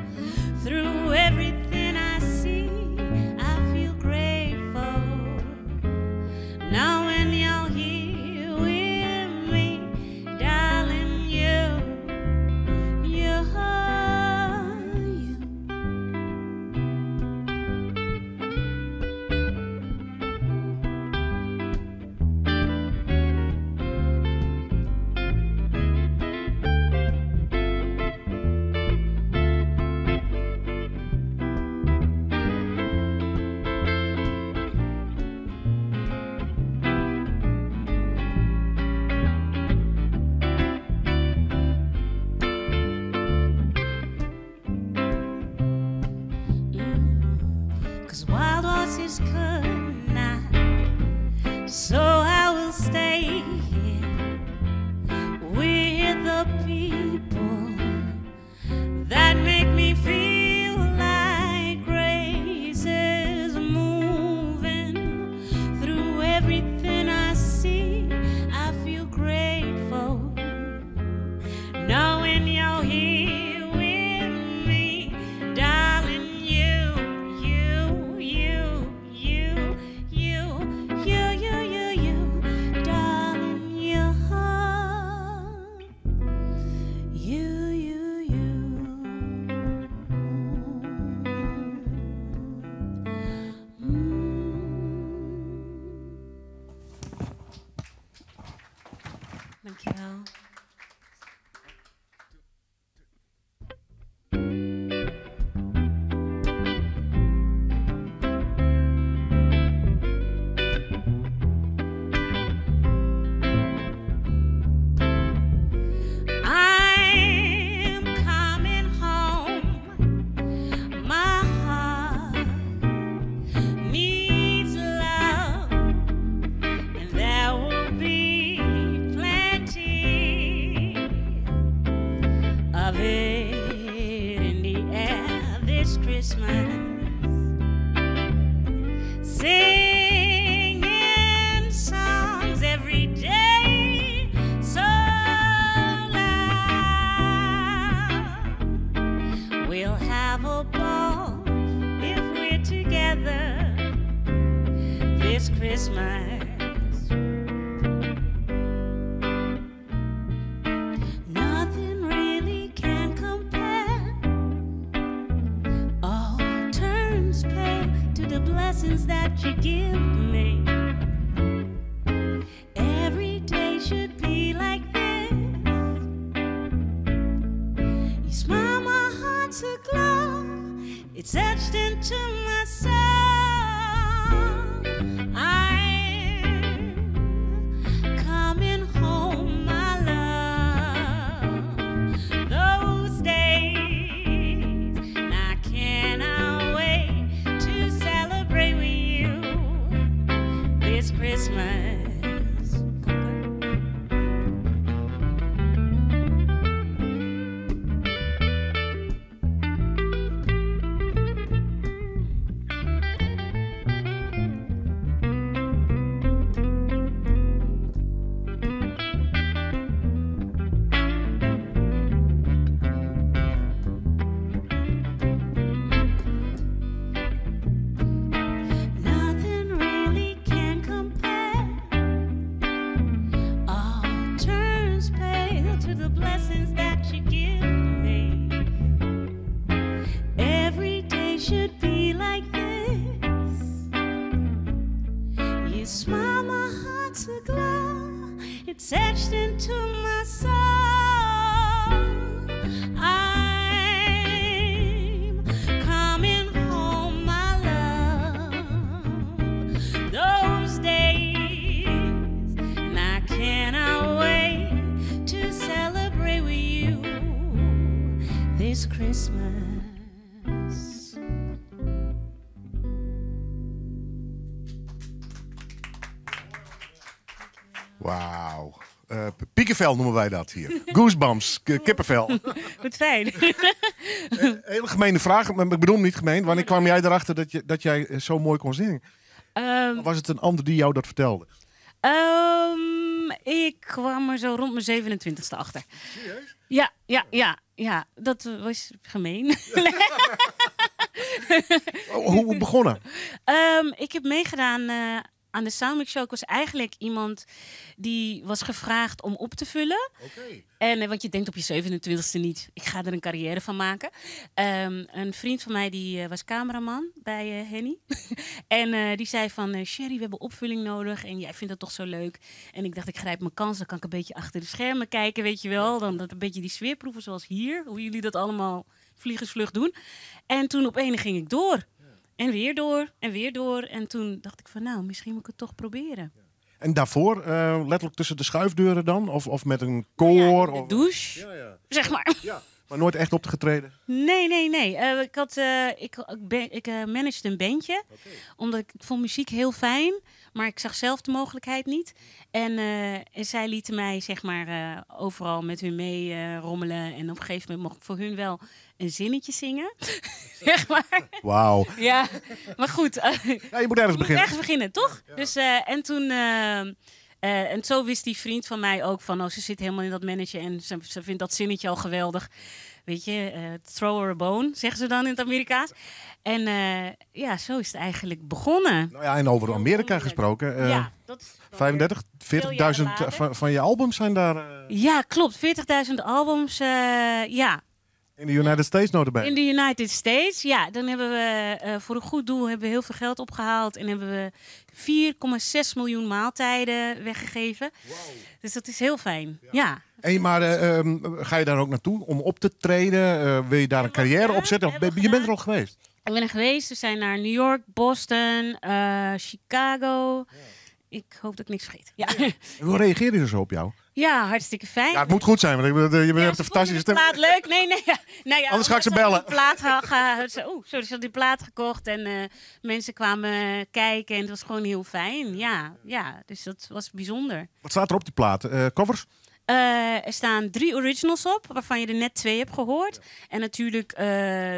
through everything I see. I feel grateful now when you're here with me, darling. You, you, you. Cause wild horses could not, so I will stay here with the people that make me feel like grace is moving through everything I see. I feel grateful knowing you're here with me, darling. You, you, you, you, you, you, you, you, you, this Christmas. Singing songs every day so loud. We'll have a ball if we're together this Christmas. Nothing really can compare. All turns pale to the blessings that you give me. Every day should be like this. You smile, my heart's aglow. It's etched into my soul. I'm coming home, my love. Those days, and I cannot wait to celebrate with you this Christmas. Nothing really can compare. All turns pale to the blessings that you give me. Every day should be like this. You smile, my heart's aglow. It's etched into my soul. I'm coming home, my love. Those days, and I cannot wait to celebrate with you this Christmas. Wauw. Piekenvel noemen wij dat hier. Goosebumps, kippenvel. Wat fijn. Hele gemene vraag, maar ik bedoel hem niet gemeen. Wanneer kwam jij erachter dat jij zo mooi kon zingen? Of was het een ander die jou dat vertelde? Ik kwam er zo rond mijn 27e achter. Serieus? Ja, ja, ja, ja. Dat was gemeen. Oh, hoe begonnen? Ik heb meegedaan aan de Soundmix Show. Ik was eigenlijk iemand die was gevraagd om op te vullen. En want je denkt op je 27e niet, ik ga er een carrière van maken. Een vriend van mij die was cameraman bij Henny. En die zei van, Sherry, we hebben opvulling nodig. En jij vindt dat toch zo leuk. En ik dacht, ik grijp mijn kans. Dan kan ik een beetje achter de schermen kijken, weet je wel. Dan dat een beetje die sfeer proeven zoals hier. Hoe jullie dat allemaal vliegensvlug doen. En toen op ene ging ik door. En weer door, en weer door. En toen dacht ik van, nou, misschien moet ik het toch proberen. En daarvoor, letterlijk tussen de schuifdeuren dan? Of met een koor? Ja, in de of douche, zeg maar. Ja. Maar nooit echt opgetreden? Nee, nee, nee. Ik managede een bandje. Omdat ik vond muziek heel fijn. Maar ik zag zelf de mogelijkheid niet. En zij lieten mij, overal met hun mee rommelen. En op een gegeven moment mocht ik voor hun wel een zinnetje zingen. Zeg maar. Wauw. Ja, maar goed. Ja, je moet ergens Je moet beginnen. ergens beginnen, toch? Dus en toen... en zo wist die vriend van mij ook van, oh, ze zit helemaal in dat managen en ze vindt dat zinnetje al geweldig. Weet je, throw her a bone, zeggen ze dan in het Amerikaans. En zo is het eigenlijk begonnen. En over Amerika gesproken. Ja, dat is dan 35, weer veel 40.000 jaren later. van je albums zijn daar Ja, klopt. 40.000 albums, ja. In de United States nota bene. In de United States, ja. Dan hebben we voor een goed doel hebben we heel veel geld opgehaald. En hebben we 4,6 miljoen maaltijden weggegeven. Wow. Dus dat is heel fijn, ja. Hey, maar ga je daar ook naartoe om op te treden? Wil je daar een carrière op zetten? Of Hebben we je bent er gedaan. al geweest? Ik ben er geweest. We zijn naar New York, Boston, Chicago. Ik hoop dat ik niks vergeet. Ja. En hoe reageerden ze zo op jou? Ja, hartstikke fijn. Ja, het moet goed zijn, want je Ja, hebt een ze fantastische vonden de stem. plaat leuk. Nee, nee. Ja. Nou ja, Anders ga ik ze ze hadden bellen. die plaat ge-, ge-, ze, oeh, sorry, ze hadden die plaat gekocht en mensen kwamen kijken en het was gewoon heel fijn. Ja, ja, dus dat was bijzonder. Wat staat er op die plaat? Covers? Er staan drie originals op, waarvan je er net twee hebt gehoord. En natuurlijk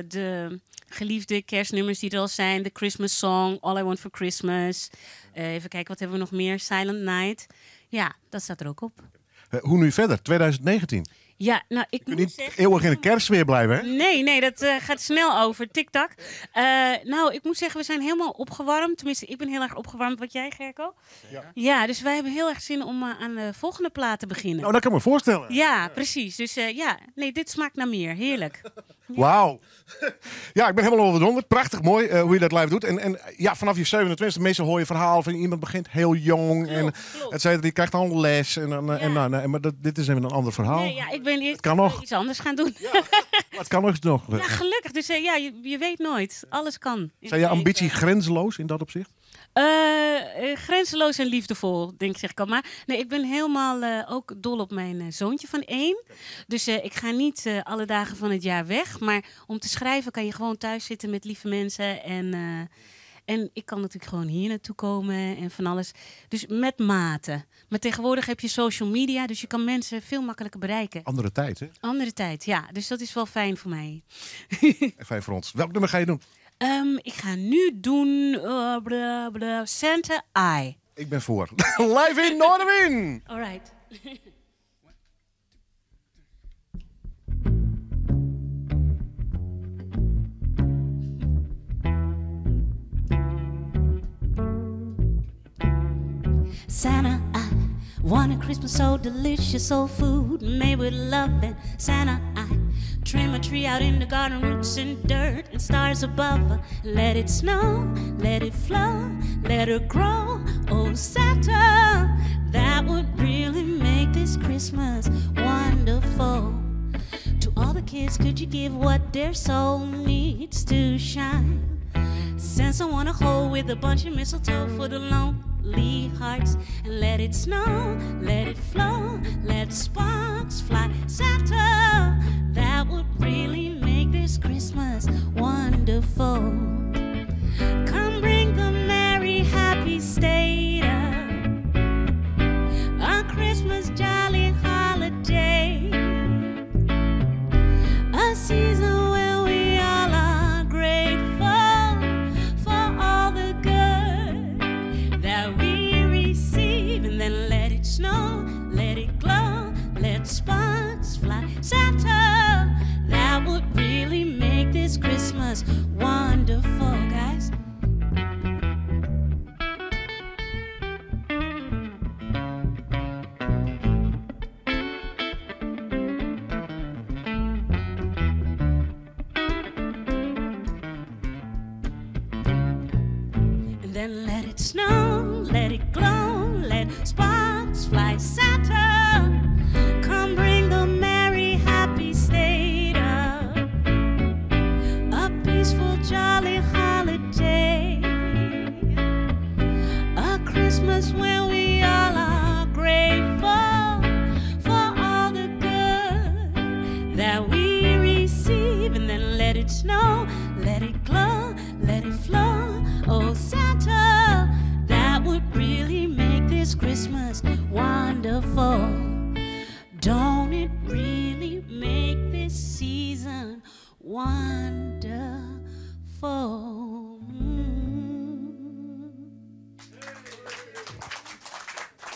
de geliefde kerstnummers die er al zijn. The Christmas Song, All I Want For Christmas. Even kijken, wat hebben we nog meer? Silent Night. Ja, dat staat er ook op. Hoe nu verder? 2019? Ja, nou, ik Je kunt moet niet zeggen... eeuwig in de kerstsfeer blijven, hè? Nee, nee, dat gaat snel over. Tik-tak. Nou, ik moet zeggen, we zijn helemaal opgewarmd. Tenminste, ik ben heel erg opgewarmd. Wat jij, Gerco? Ja. Ja, dus wij hebben heel erg zin om aan de volgende plaat te beginnen. Nou, dat kan ik me voorstellen. Ja, precies. Dus ja, nee, dit smaakt naar meer. Heerlijk. Wauw. Ja, ik ben helemaal overdonderd. Prachtig mooi hoe je dat live doet. En ja, vanaf je 27e, meestal hoor je verhaal van iemand begint heel jong. En et cetera, die krijgt al les. En, dan, en, nou, nee, maar dit is even een ander verhaal. Nee, ja, ik ben eerst Het kan nog. iets anders gaan doen. Maar het kan nog. nog. Ja, gelukkig. Dus ja, je weet nooit. Alles kan. in Zijn je het leven. ambitie grenzeloos in dat opzicht? Grenzeloos en liefdevol, denk ik, zeg ik al. Maar nee, ik ben helemaal ook dol op mijn zoontje van 1. Dus ik ga niet alle dagen van het jaar weg. Maar om te schrijven kan je gewoon thuis zitten met lieve mensen. En ik kan natuurlijk gewoon hier naartoe komen en van alles. Dus met mate. Maar tegenwoordig heb je social media, dus je kan mensen veel makkelijker bereiken. Andere tijd, hè? Andere tijd, ja. Dus dat is wel fijn voor mij. En fijn voor ons. Welk nummer ga je doen? Ik ga nu doen bla, bla, Santa I. Ik ben voor. Live in Noardewyn! All right. Santa, I want a Christmas so delicious, so food made with love. And Santa, I trim a tree out in the garden, roots and dirt and stars above. Let it snow, let it flow, let it grow. Oh, Santa, that would really make this Christmas wonderful. To all the kids, could you give what their soul needs to shine? Send someone a hole with a bunch of mistletoe for the lonely hearts. And let it snow, let it flow, let sparks fly. Santa, that would really make this Christmas wonderful. Come bring the merry, happy state of a Christmas jolly holiday. A season when we all are grateful for all the good that we receive. And then let it snow, let it glow, let sparks fly. Santa, that would really make this Christmas wonderful, guys. And then let it snow, let it glow, let sparks fly. Santa, come bring the merry, happy state of a peaceful, jolly holiday. A Christmas when we all are grateful for all the good that we receive. And then let it snow, let it glow, let it flow. Oh, Santa, that would really make this Christmas wonderful. Don't it really make this season wonderful?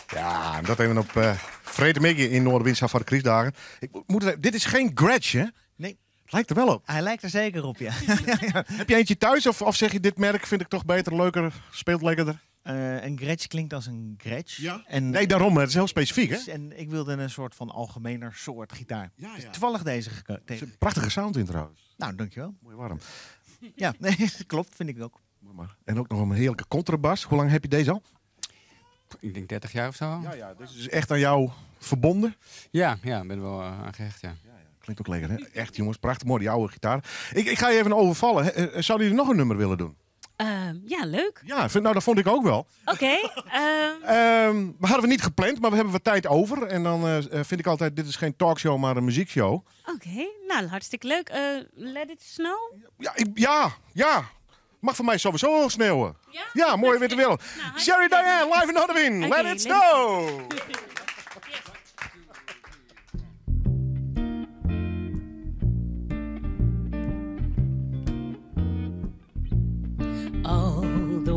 Ja, en dat even op Vrede in Noardewyn voor de Christdagen. Ik moet het even, dit is geen Gretsch, hè? Nee. Het lijkt er wel op. Hij lijkt er zeker op, ja. Heb je eentje thuis of zeg je dit merk vind ik toch beter, leuker, speelt lekkerder? Een Gretsch klinkt als een Gretsch. Ja? En Nee, daarom. Het is heel specifiek, hè? En ik wilde een soort van algemener soort gitaar. Ja, Dus toevallig deze tegen. Een prachtige sound in trouwens. Nou, dankjewel. Mooi warm. Ja, nee, klopt, vind ik ook. En ook nog een heerlijke contrabas. Hoe lang heb je deze al? Ik denk 30 jaar of zo. Ja, ja, dit is echt aan jou verbonden? Ja, ja, ben er wel aan gehecht, ja. Klinkt ook lekker, hè? Echt, jongens, prachtig mooi, die oude gitaar. Ik ga je even overvallen. Hè, Zouden jullie nog een nummer willen doen? Ja, leuk. Ja, nou, dat vond ik ook wel. Oké. We hadden we niet gepland, maar we hebben wat tijd over. En dan vind ik altijd, dit is geen talkshow, maar een muziekshow. Oké, nou, hartstikke leuk. Let it snow? Ja, ja. Mag voor mij sowieso wel sneeuwen. Ja? mooie witte wereld. Nou, Sherry Diane, live in Noardewyn. Oké, Let it let it snow!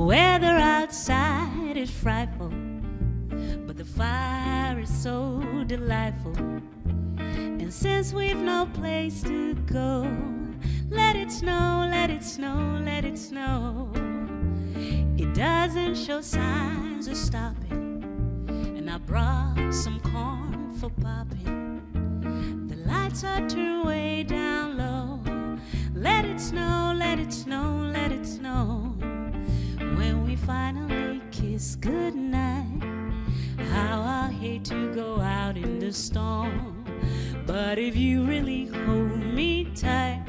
weather outside is frightful, but the fire is so delightful. And since we've no place to go, let it snow, let it snow, let it snow. It doesn't show signs of stopping. And I brought some corn for popping. The lights are turned way down low. Let it snow, let it snow, let it snow. When we finally kiss goodnight, how I'll hate to go out in the storm. But if you really hold me tight,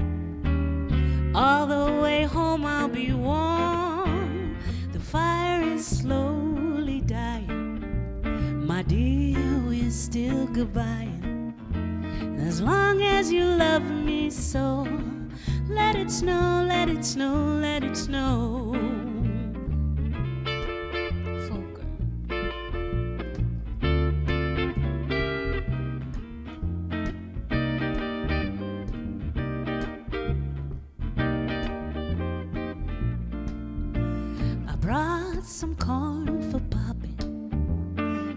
all the way home I'll be warm. The fire is slowly dying. My dear, we're still goodbye. As long as you love me so, let it snow, let it snow, let it snow. Volker. I brought some corn for popping.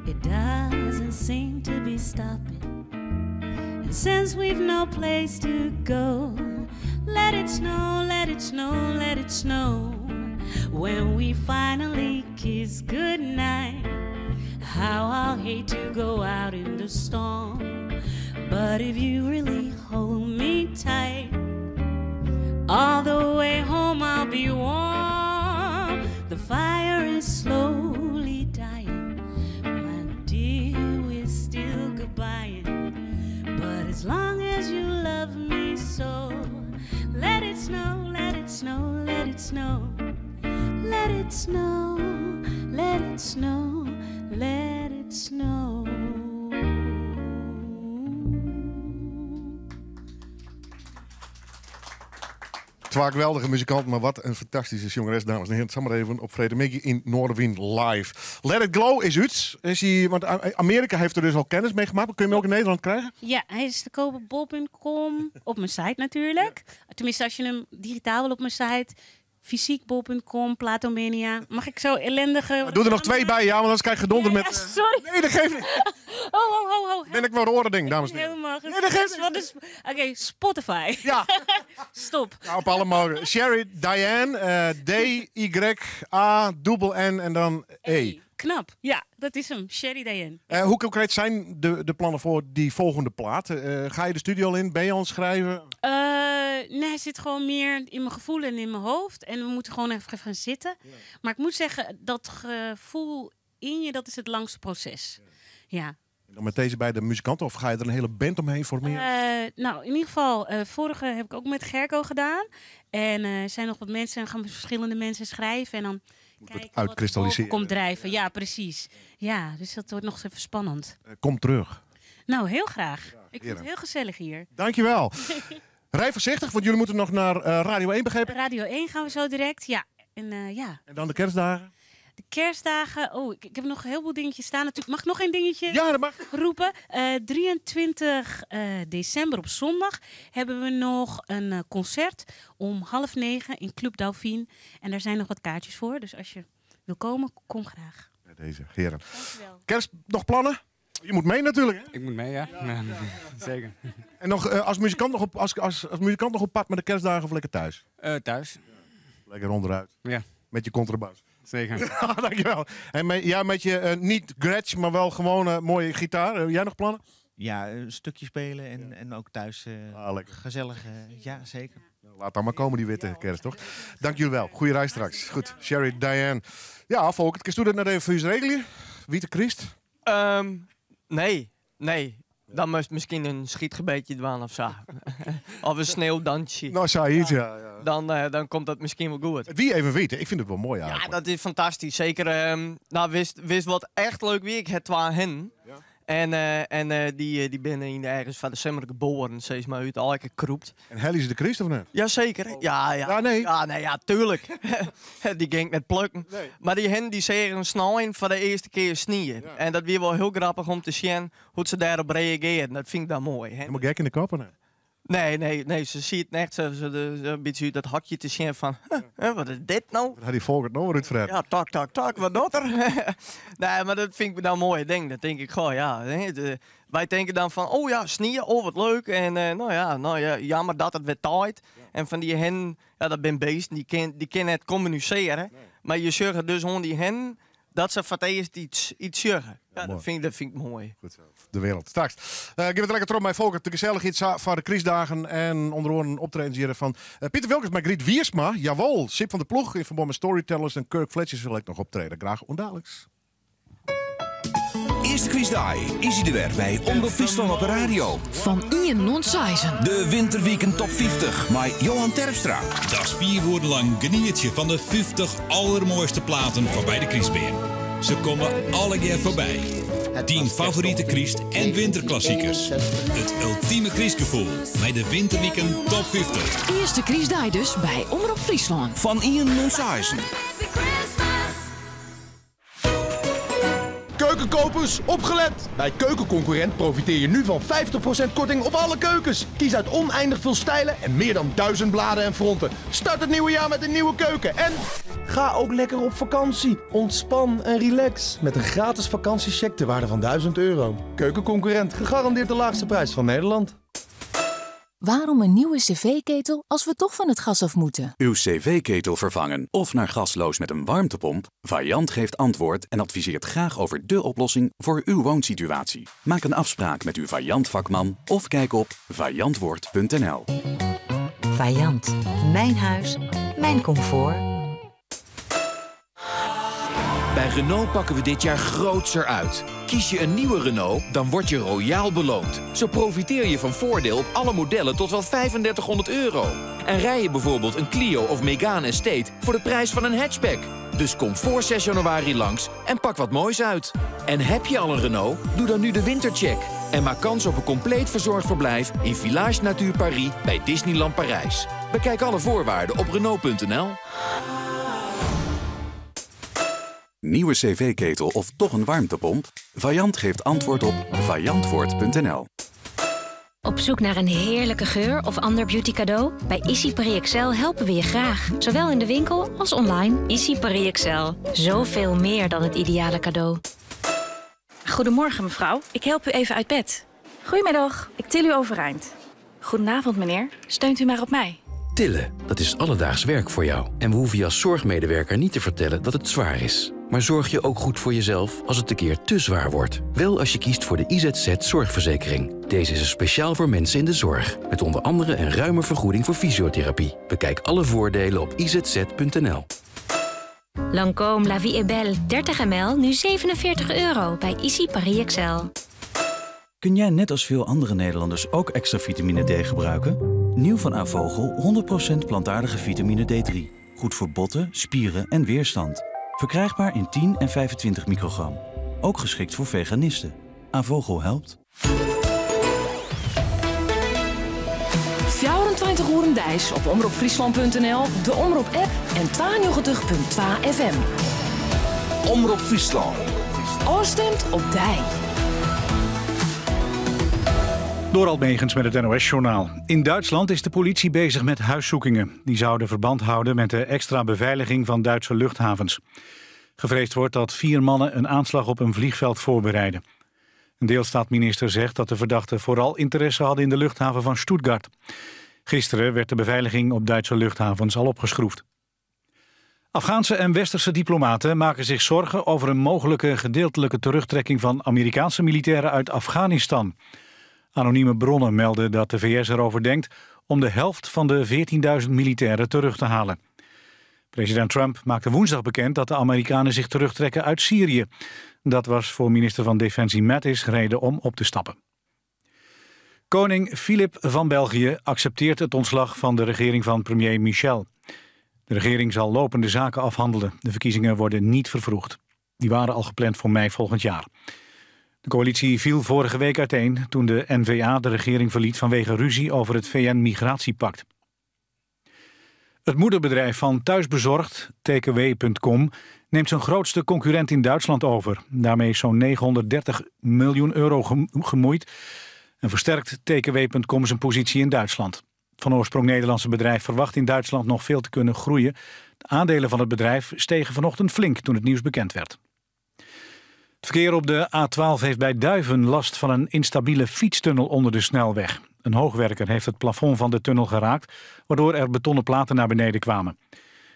It doesn't seem to be stopping. And since we've no place to go, let it snow, let it snow, let it snow. When we finally kiss goodnight, how I'll hate to go out in the storm. But if you really hold me tight, all the way home I'll be warm. The fire is slowly dying. My dear, we're still goodbying. But as long as you love me so, let it snow, let it snow, let it snow. Let it snow, let it snow, let it snow. Twa geweldige muzikanten, mar wat in fantastyske sjongeres, dames en hearen. Samar even op freedtemiddei yn Noardewyn live. Let It Glow is út. Is hy, want Amearika hat der dus al kennis mei makke. Kinne je him ek yn Nederlân krije? Ja, hy is te koop op bol.com. Op myn site natuerlik. Tenminste, as je him digitaal wil op myn site. Fysyk bol.com, Platomania. Mag ik zo ellendige... Doe der noch twa by, ja, want anders krij ik gedonder met... Ja, sorry. Nee, dat geeft net. Oh, oh, oh, oh. Ben ik wel oare ding, dames en heren. Helemaal Nee, dat geeft Wat is... Oké, Spotify. Ja. Stop. Nou, op alle mogelijke. Sherry Diane, D, Y, A, dubbel N en dan E. Knap. Ja, dat is 'm. Sherry Diane. Hoe konkreet zijn de plannen voor die volgende plaat? Ga je de studio al in? Ben je al aan het schrijven? Nee, hij zit gewoon meer in mijn gevoel en in mijn hoofd. En we moeten gewoon even gaan zitten. Maar ik moet zeggen, dat gevoel in je, dat is het langste proces. Ja. En dan met deze beide muzikanten, of ga je er een hele band omheen formeren? Nou, in ieder geval, vorige heb ik ook met Gerco gedaan. En er zijn nog wat mensen, en gaan met verschillende mensen schrijven. En dan Moet kijken het wat er uitkristalliseren. boven komt drijven. Ja, precies. Ja, dus dat wordt nog eens even spannend. Kom terug. Nou, heel graag. Ik vind het heren. heel gezellig hier. Dankjewel. Rij voorzichtig, want jullie moeten nog naar Radio 1, begrepen? Radio 1 gaan we zo direct, ja. En, ja. En dan de kerstdagen? De kerstdagen. Oh, ik heb nog een heleboel dingetjes staan. Natuurlijk, mag ik nog één dingetje Ja, dat mag. roepen? 23 december op zondag hebben we nog een concert om 8:30 in Club Dauphine. En daar zijn nog wat kaartjes voor. Dus als je wil komen, kom graag. Bij deze, heren. Dankjewel. Kerst, nog plannen? Je moet mee natuurlijk, hè? Ik moet mee, ja. Ja, zeker. En nog, als muzikant nog op, als, als, als muzikant nog op pad met de kerstdagen of lekker thuis? Thuis. Lekker onderuit. Ja. Met je contrabas. Zeker. Dankjewel. En ja, met je niet Gretsch, maar wel gewone mooie gitaar. Jij nog plannen? Ja, een stukje spelen en ook thuis, Ah, lekker. gezellig. Ja, zeker. Nou, laat dan maar komen die witte kerst, toch? Dank jullie wel. Goeie reis straks. Goed, Sherry, Diane. Ja, Volkert, kun je dat net even voor je regelen? Wie de Christ? Nee, nee. Dan moest misschien een schietgebedje doen of zo. Of een sneeuwdansje. Nou, zoiets, ja, ja. Dan komt dat misschien wel goed. Wie even weten, ik vind het wel mooi eigenlijk. Ja, dat is fantastisch. Zeker, nou, wist wat echt leuk wie ik het twa hen. En die binnen in de ergens van december geboren, ze is maar uit elke kroept. En Helly is de Christ of niet? Jazeker. Ja, ja. Ja, nee. Ja, nee, ja, tuurlijk. Die ging met plukken. Nee. Maar die hen die zeggen snel in voor de eerste keer sneeuw. Ja. En dat weer wel heel grappig om te zien hoe ze daarop reageren. Dat vind ik dan mooi. Hè? Helemaal gek in de kop, hè? Nee, nee, nee, se siet echt se, in bytsje út dat hokje te sjen fan, huh, wat is dit no? Hat dy Folkert no wer útfret? Ja, tak, tak, tak, wat docht er? nee, mar dat fyn ik dan moaie ding. Dan tink ik, goh, ja, hè, wy tinke dan fan, oh ja, snie, oh wat leuk. En eh, no ja, no ja, jammer dat it wer teit. En fan dy hinnen, ja, dat binne beesten, dy kinne net kommunisearje. Mar je sjogge dus oan dy hinnen dat se foar it earst iets, iets sjogge. Ja, dat fyn ik moai. Goed zo. De wereld. Straks eh gean we it lekker troch mei Folkert. De gesellichheid sa foar de krystdagen. En ûnder oaren optredens hjir fan eh, Piter Wilkens mei Griet Wiersma. Jawol, Syb van der Ploeg yn ferbân mei Storytellers en Kirk Fletcher sil ek noch optrede. Graach oant daliks. Earste krystdei is hy der wer by Omrop Fryslân op de radio. Fan ien oant seizen. De Winterwiken Top 50 mei Johan Terpstra. Dat is 4 oeren lang genietsje fan de 50 allermoaiste platen foarby de krystbeam. Se komme allegear foarby. Dyn favorite kryst- en winterklassikers. It ultime krystgefoel mei de Winterwiken Top 50. Earste krystdei dus by Omrop Fryslân. Fan ien oant seizen. Keukenkopers, opgelet! Bij Keukenconcurrent profiteer je nu van 50% korting op alle keukens. Kies uit oneindig veel stijlen en meer dan 1000 bladen en fronten. Start het nieuwe jaar met een nieuwe keuken en... Ga ook lekker op vakantie. Ontspan en relax met een gratis vakantiecheck ter waarde van 1000 euro. Keukenconcurrent, gegarandeerd de laagste prijs van Nederland. Waarom een nieuwe cv-ketel als we toch van het gas af moeten? Uw cv-ketel vervangen of naar gasloos met een warmtepomp? Vaillant geeft antwoord en adviseert graag over dé oplossing voor uw woonsituatie. Maak een afspraak met uw Vaillant vakman of kijk op vaillantwoord.nl. Vaillant. Mijn huis, mijn comfort. Bij Renault pakken we dit jaar grootser uit. Kies je een nieuwe Renault, dan word je royaal beloond. Zo profiteer je van voordeel op alle modellen tot wel 3500 euro. En rij je bijvoorbeeld een Clio of Megane Estate voor de prijs van een hatchback. Dus kom voor 6 januari langs en pak wat moois uit. En heb je al een Renault? Doe dan nu de wintercheck. En maak kans op een compleet verzorgd verblijf in Village Nature Paris bij Disneyland Parijs. Bekijk alle voorwaarden op Renault.nl. Nieuwe cv-ketel of toch een warmtepomp? Vaillant geeft antwoord op vaillantwoord.nl. Op zoek naar een heerlijke geur of ander beauty cadeau? Bij Ici Paris Excel helpen we je graag. Zowel in de winkel als online. Ici Paris Excel. Zoveel meer dan het ideale cadeau. Goedemorgen, mevrouw. Ik help u even uit bed. Goedemiddag, ik til u overeind. Goedenavond, meneer. Steunt u maar op mij. Tillen, dat is alledaags werk voor jou. En we hoeven je als zorgmedewerker niet te vertellen dat het zwaar is. Maar zorg je ook goed voor jezelf als het een keer te zwaar wordt? Wel als je kiest voor de IZZ Zorgverzekering. Deze is er speciaal voor mensen in de zorg. Met onder andere een ruime vergoeding voor fysiotherapie. Bekijk alle voordelen op izz.nl. Lancôme La Vie est Belle 30 ml, nu 47 euro bij Ici Paris Excel. Kun jij net als veel andere Nederlanders ook extra vitamine D gebruiken? Nieuw van A.Vogel 100% plantaardige vitamine D3. Goed voor botten, spieren en weerstand. Verkrijgbaar in 10 en 25 microgram. Ook geschikt voor veganisten. A.Vogel helpt. 24 oeren deis op omropfriesland.nl, de Omrop app en 92.2 FM. Omrop Fryslân. Oorstemt op dij. Dorald Megens met het NOS-journaal. In Duitsland is de politie bezig met huiszoekingen. Die zouden verband houden met de extra beveiliging van Duitse luchthavens. Gevreesd wordt dat 4 mannen een aanslag op een vliegveld voorbereiden. Een deelstaatminister zegt dat de verdachten vooral interesse hadden in de luchthaven van Stuttgart. Gisteren werd de beveiliging op Duitse luchthavens al opgeschroefd. Afghaanse en westerse diplomaten maken zich zorgen over een mogelijke gedeeltelijke terugtrekking van Amerikaanse militairen uit Afghanistan. Anonieme bronnen melden dat de VS erover denkt om de helft van de 14.000 militairen terug te halen. President Trump maakte woensdag bekend dat de Amerikanen zich terugtrekken uit Syrië. Dat was voor minister van Defensie Mattis reden om op te stappen. Koning Filip van België accepteert het ontslag van de regering van premier Michel. De regering zal lopende zaken afhandelen. De verkiezingen worden niet vervroegd. Die waren al gepland voor mei volgend jaar. De coalitie viel vorige week uiteen toen de N-VA de regering verliet vanwege ruzie over het VN-migratiepact. Het moederbedrijf van Thuisbezorgd, TKW.com, neemt zijn grootste concurrent in Duitsland over. Daarmee is zo'n 930 miljoen euro gemoeid. En versterkt TKW.com zijn positie in Duitsland. Het van oorsprong Nederlandse bedrijf verwacht in Duitsland nog veel te kunnen groeien. De aandelen van het bedrijf stegen vanochtend flink toen het nieuws bekend werd. Het verkeer op de A12 heeft bij Duiven last van een instabiele fietstunnel onder de snelweg. Een hoogwerker heeft het plafond van de tunnel geraakt, waardoor er betonnen platen naar beneden kwamen.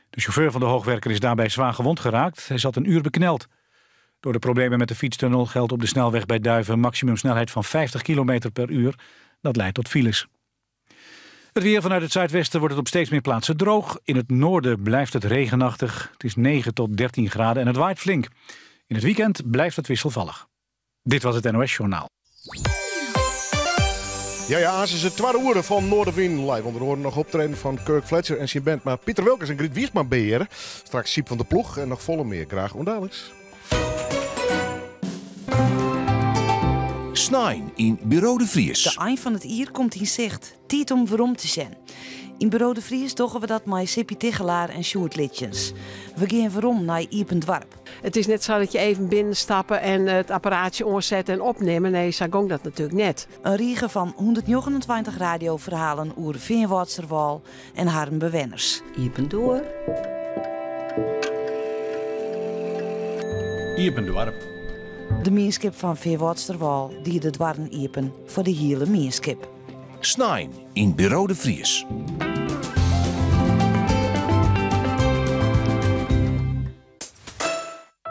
De chauffeur van de hoogwerker is daarbij zwaar gewond geraakt. Hij zat een uur bekneld. Door de problemen met de fietstunnel geldt op de snelweg bij Duiven een maximumsnelheid van 50 km per uur. Dat leidt tot files. Het weer vanuit het zuidwesten wordt het op steeds meer plaatsen droog. In het noorden blijft het regenachtig. Het is 9 tot 13 graden en het waait flink. In het weekend blijft het wisselvallig. Dit was het NOS Journaal. Ja, ja, ze is het tweede uur van Noardewyn. Live onder oren nog optreden van Kirk Fletcher en zijn band. Maar Pieter Wilkens en Griet Wiersma beheren. Straks Syb van der Ploeg en noch folle mear. Graach oant daliks. Snein yn Buro de Vries. De ein fan it jier komt yn sicht. Tiid om werom te sjen. Yn Buro de Vries dogge we dat mei Sippy Tigchelaar en Sjoerd Litjens. We gean werom nei Iepen Doarp. It is net sa dat je even binnenstappe en it apparaatsje oansette en opnimme. Nee, sa gong dat natuerlik net. In rige fan 129 radioferhalen oer Feanwâldsterwâl en harren bewenners. Iepen doar. Iepen doarp. De mienskip fan Feanwâldsterwâl die de doarren iepen foar de hiele mienskip. Snein yn Buro de Vries.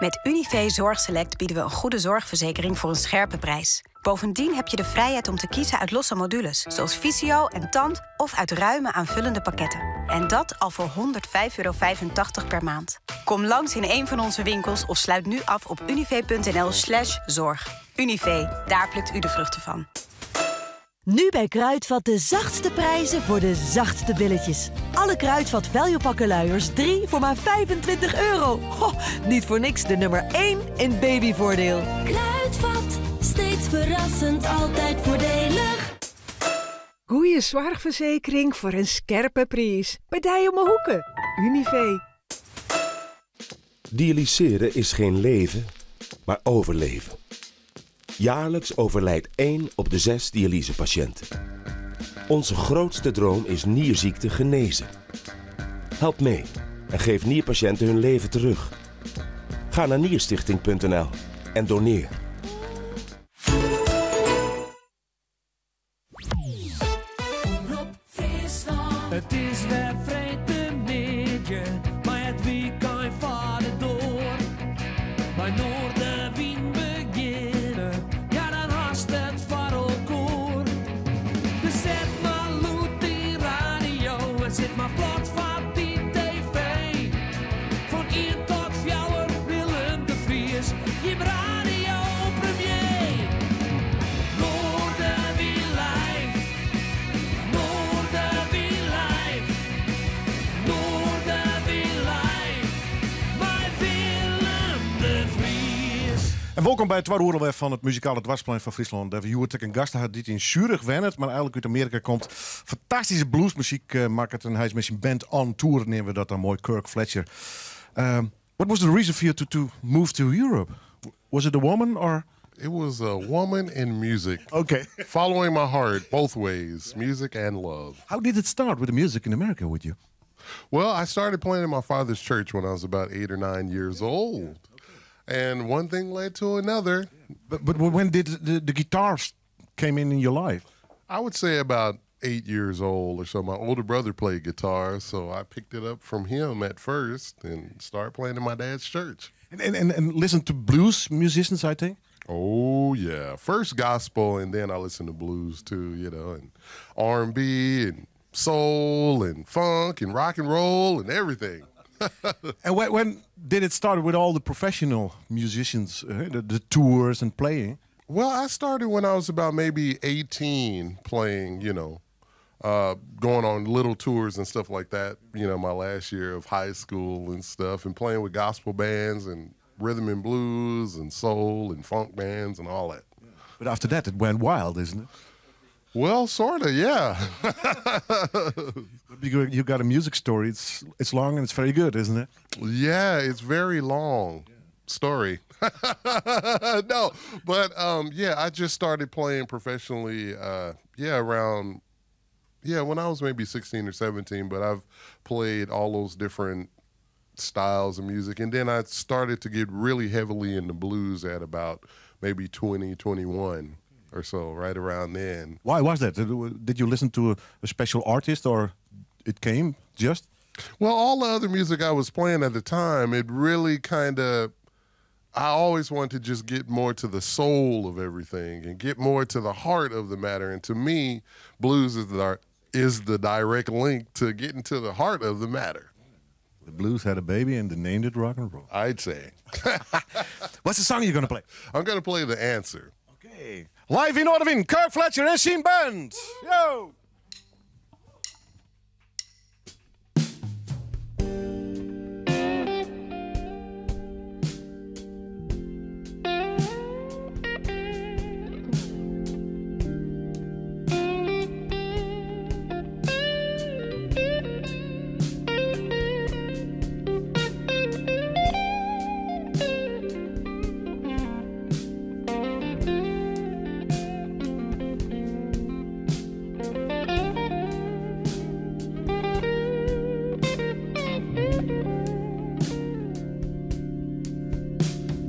Met Univé Zorgselect bieden we een goede zorgverzekering voor een scherpe prijs. Bovendien heb je de vrijheid om te kiezen uit losse modules, zoals fysio en tand of uit ruime aanvullende pakketten. En dat al voor €105,85 per maand. Kom langs in een van onze winkels of sluit nu af op univé.nl/slash zorg. Univé, daar plukt u de vruchten van. Nu bij Kruidvat de zachtste prijzen voor de zachtste billetjes. Alle Kruidvat Value pakken luiers 3 voor maar €25. Ho, niet voor niks de nummer 1 in babyvoordeel. Kruidvat, steeds verrassend, altijd voordelig. Goeie soarchfersekering foar in skerpe priis. By dy om 'e hoeke. Univé. Dialyseren is geen leven, maar overleven. Jaarlijks overlijdt 1 op de 6 dialysepatiënten. Onze grootste droom is nierziekte genezen. Help mee en geef nierpatiënten hun leven terug. Ga naar nierstichting.nl en doneer. It is wer freedtemiddei, mei it wykein foar de doar. Mei Noardewyn begjinne, ja dan hast it foar elkoar. Dus set mar lûd dyn radio en sit mar plat foar dy TV. Fan ien tot fjouwer Willem de Vries, jim radiopremier. Noardewyn live, Noardewyn live, Noardewyn live, mei Willem de Vries. En wolkom by it twadde oere wer fan it muzikale doarpsplein fan Fryslân. Dêr we hjoed ek in gast ha dy't yn Zurich wennet, mar eigenlik út Amearika komt. Fantastyske bluesmuzyk eh, makket en hy is mei syn band on tour, neame we dat dan moai, Kirk Fletcher. What was the reason for you to move to Europe? Was it a woman or? It was a woman and music. Okay. Following my heart both ways, music and love. How did it start with the music in America with you? Well, I started playing in my father's church when I was about 8 or 9 years old. And one thing led to another. But when did the guitars came in your life? I would say about 8 years old or so. My older brother played guitar, so I picked it up from him at first and started playing in my dad's church. And listen to blues musicians, I think? Oh yeah, first gospel, and then I listened to blues too, and R&B and soul and funk and rock and roll and everything. And when did it start with all the professional musicians, the tours and playing? Well, I started when I was about maybe 18 playing, going on little tours and stuff like that, my last year of high school and stuff, and playing with gospel bands and rhythm and blues and soul and funk bands and all that. But after that, it went wild, isn't it? Well, sort of, yeah. You got a music story. It's long and it's very good, isn't it? Yeah, it's very long. story. No, but yeah, I just started playing professionally. Yeah, around yeah when I was maybe 16 or 17. But I've played all those different styles of music, and then I started to get really heavily into blues at about maybe 20, 21 or so, right around then. Why was that? Did you listen to a special artist, or it came just? Well, all the other music I was playing at the time, it really kind of, I always wanted to just get more to the soul of everything and get more to the heart of the matter. And to me, blues is the direct link to getting to the heart of the matter. The blues had a baby and they named it rock and roll. I'd say. What's the song you're going to play? I'm going to play The Answer. Okay. Live in Noardewyn, Kirk Fletcher en syn band. Yo!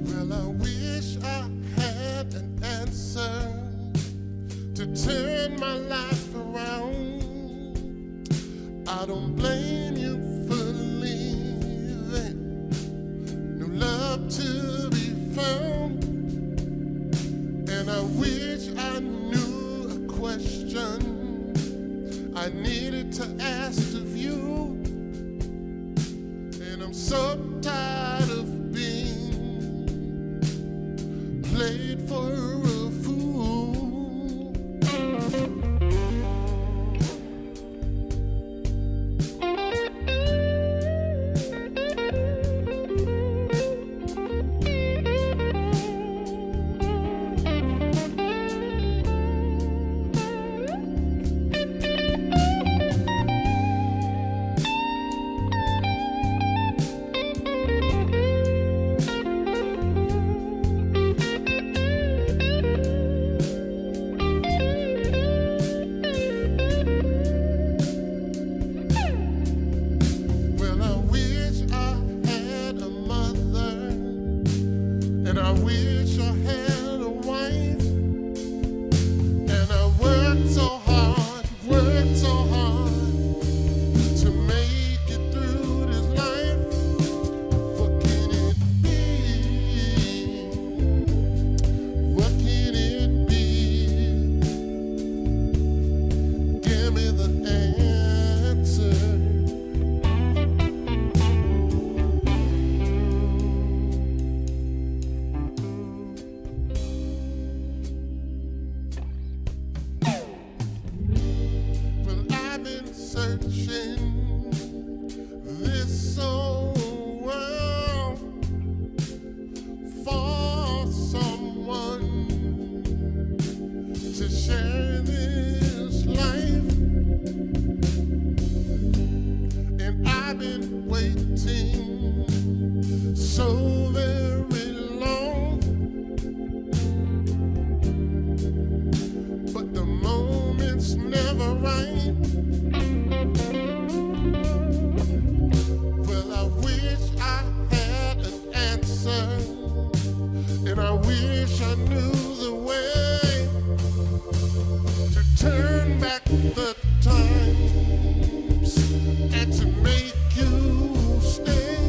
Well, I wish I had an answer to turn my life around. I don't blame you for leaving. No love to be found. And I wish I knew a question I needed to ask of you. And I'm so tired of being played for a fool. Well, I wish I had a mother, and I wish I had a wife. And I worked so hard, worked so hard to make it through this life. What can it be? What can it be? Give me the answer. Well, I've been searching this whole world for someone to share this life. And I've been waiting so very long. But the moment's never right. Well, I wish I had an answer, and I wish I knew the way to turn back the times and to make you stay.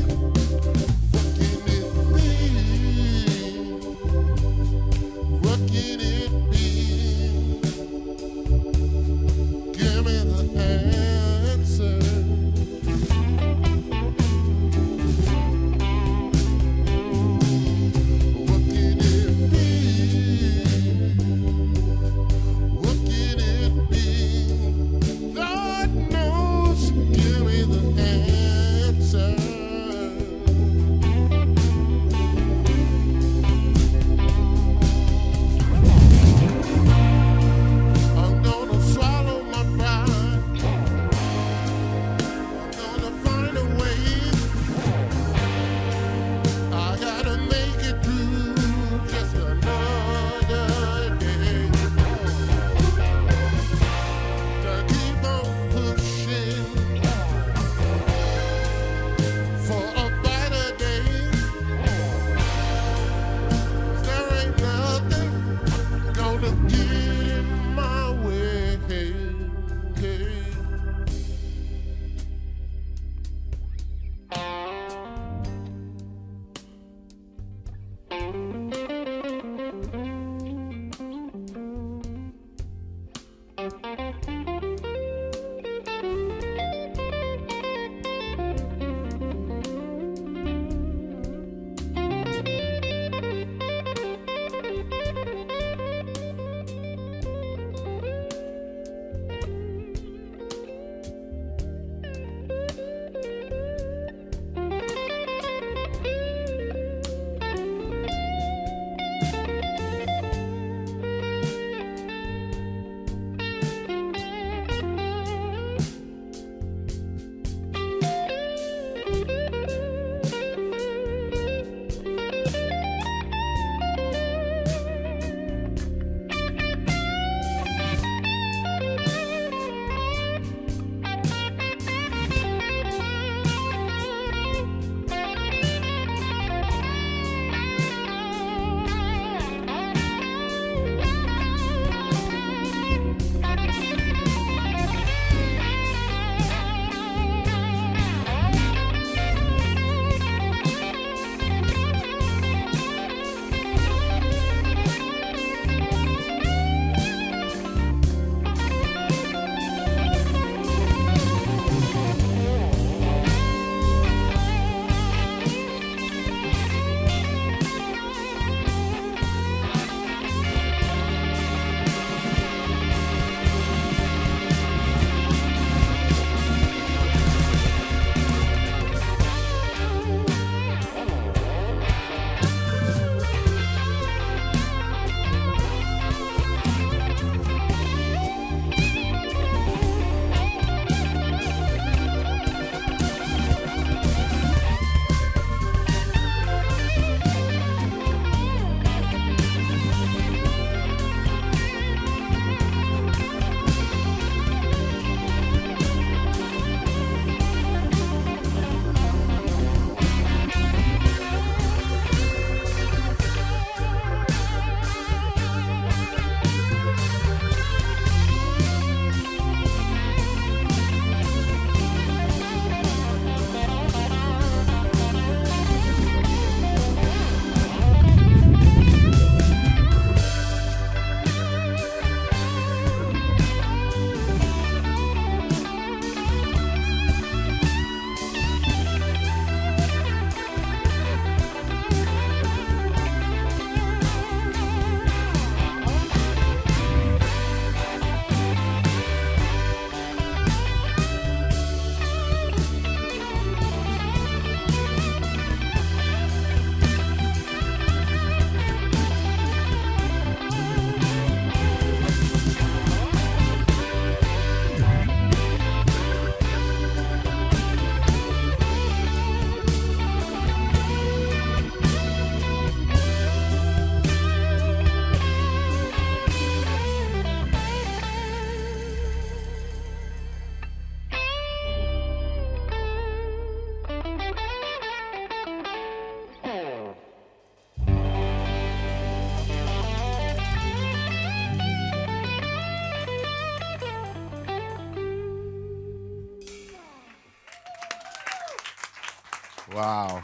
Wow.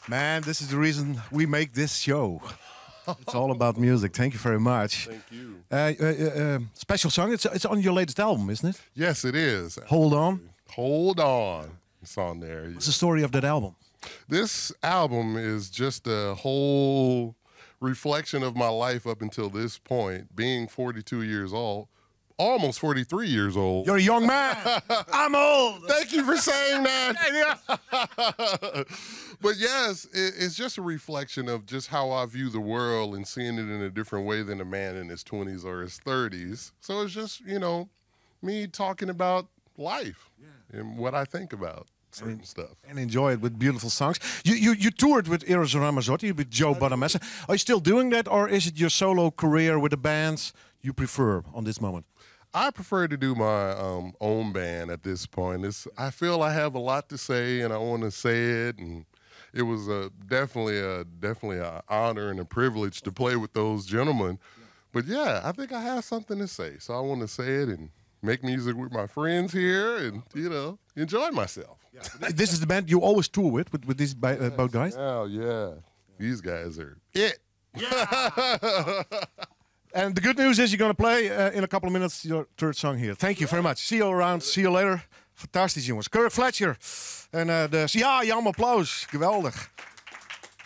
Man, this is the reason we make this show. It's all about music. Thank you very much. Thank you. Special song. It's on your latest album, isn't it? Yes, it is. Hold On. Hold On. It's on there. What's the story of that album? This album is just a whole reflection of my life up until this point, being 42 years old, almost 43 years old. You're a young man. I'm old. Thank you for saying that. But yes, it's just a reflection of just how I view the world and seeing it in a different way than a man in his 20s or his 30s. So it's just, me talking about life and what I think about certain stuff. And enjoy it with beautiful songs. You toured with Eros Ramazzotti, with Joe Bonamassa. Are you still doing that, or is it your solo career with the bands you prefer on this moment? I prefer to do my own band at this point. I feel I have a lot to say, and I want to say it. And it was definitely an honor and a privilege to play with those gentlemen. But I think I have something to say, so I want to say it and make music with my friends here, and enjoy myself. Yeah. This is the band you always tour with these both guys. Oh yeah. These guys are it. And the good news is you're going to play in a couple of minutes your third song here. Thank you very much. See you around. See you later. Fantastisch, jongens. Kirk Fletcher. En de, ja, Jan, applaus. Geweldig.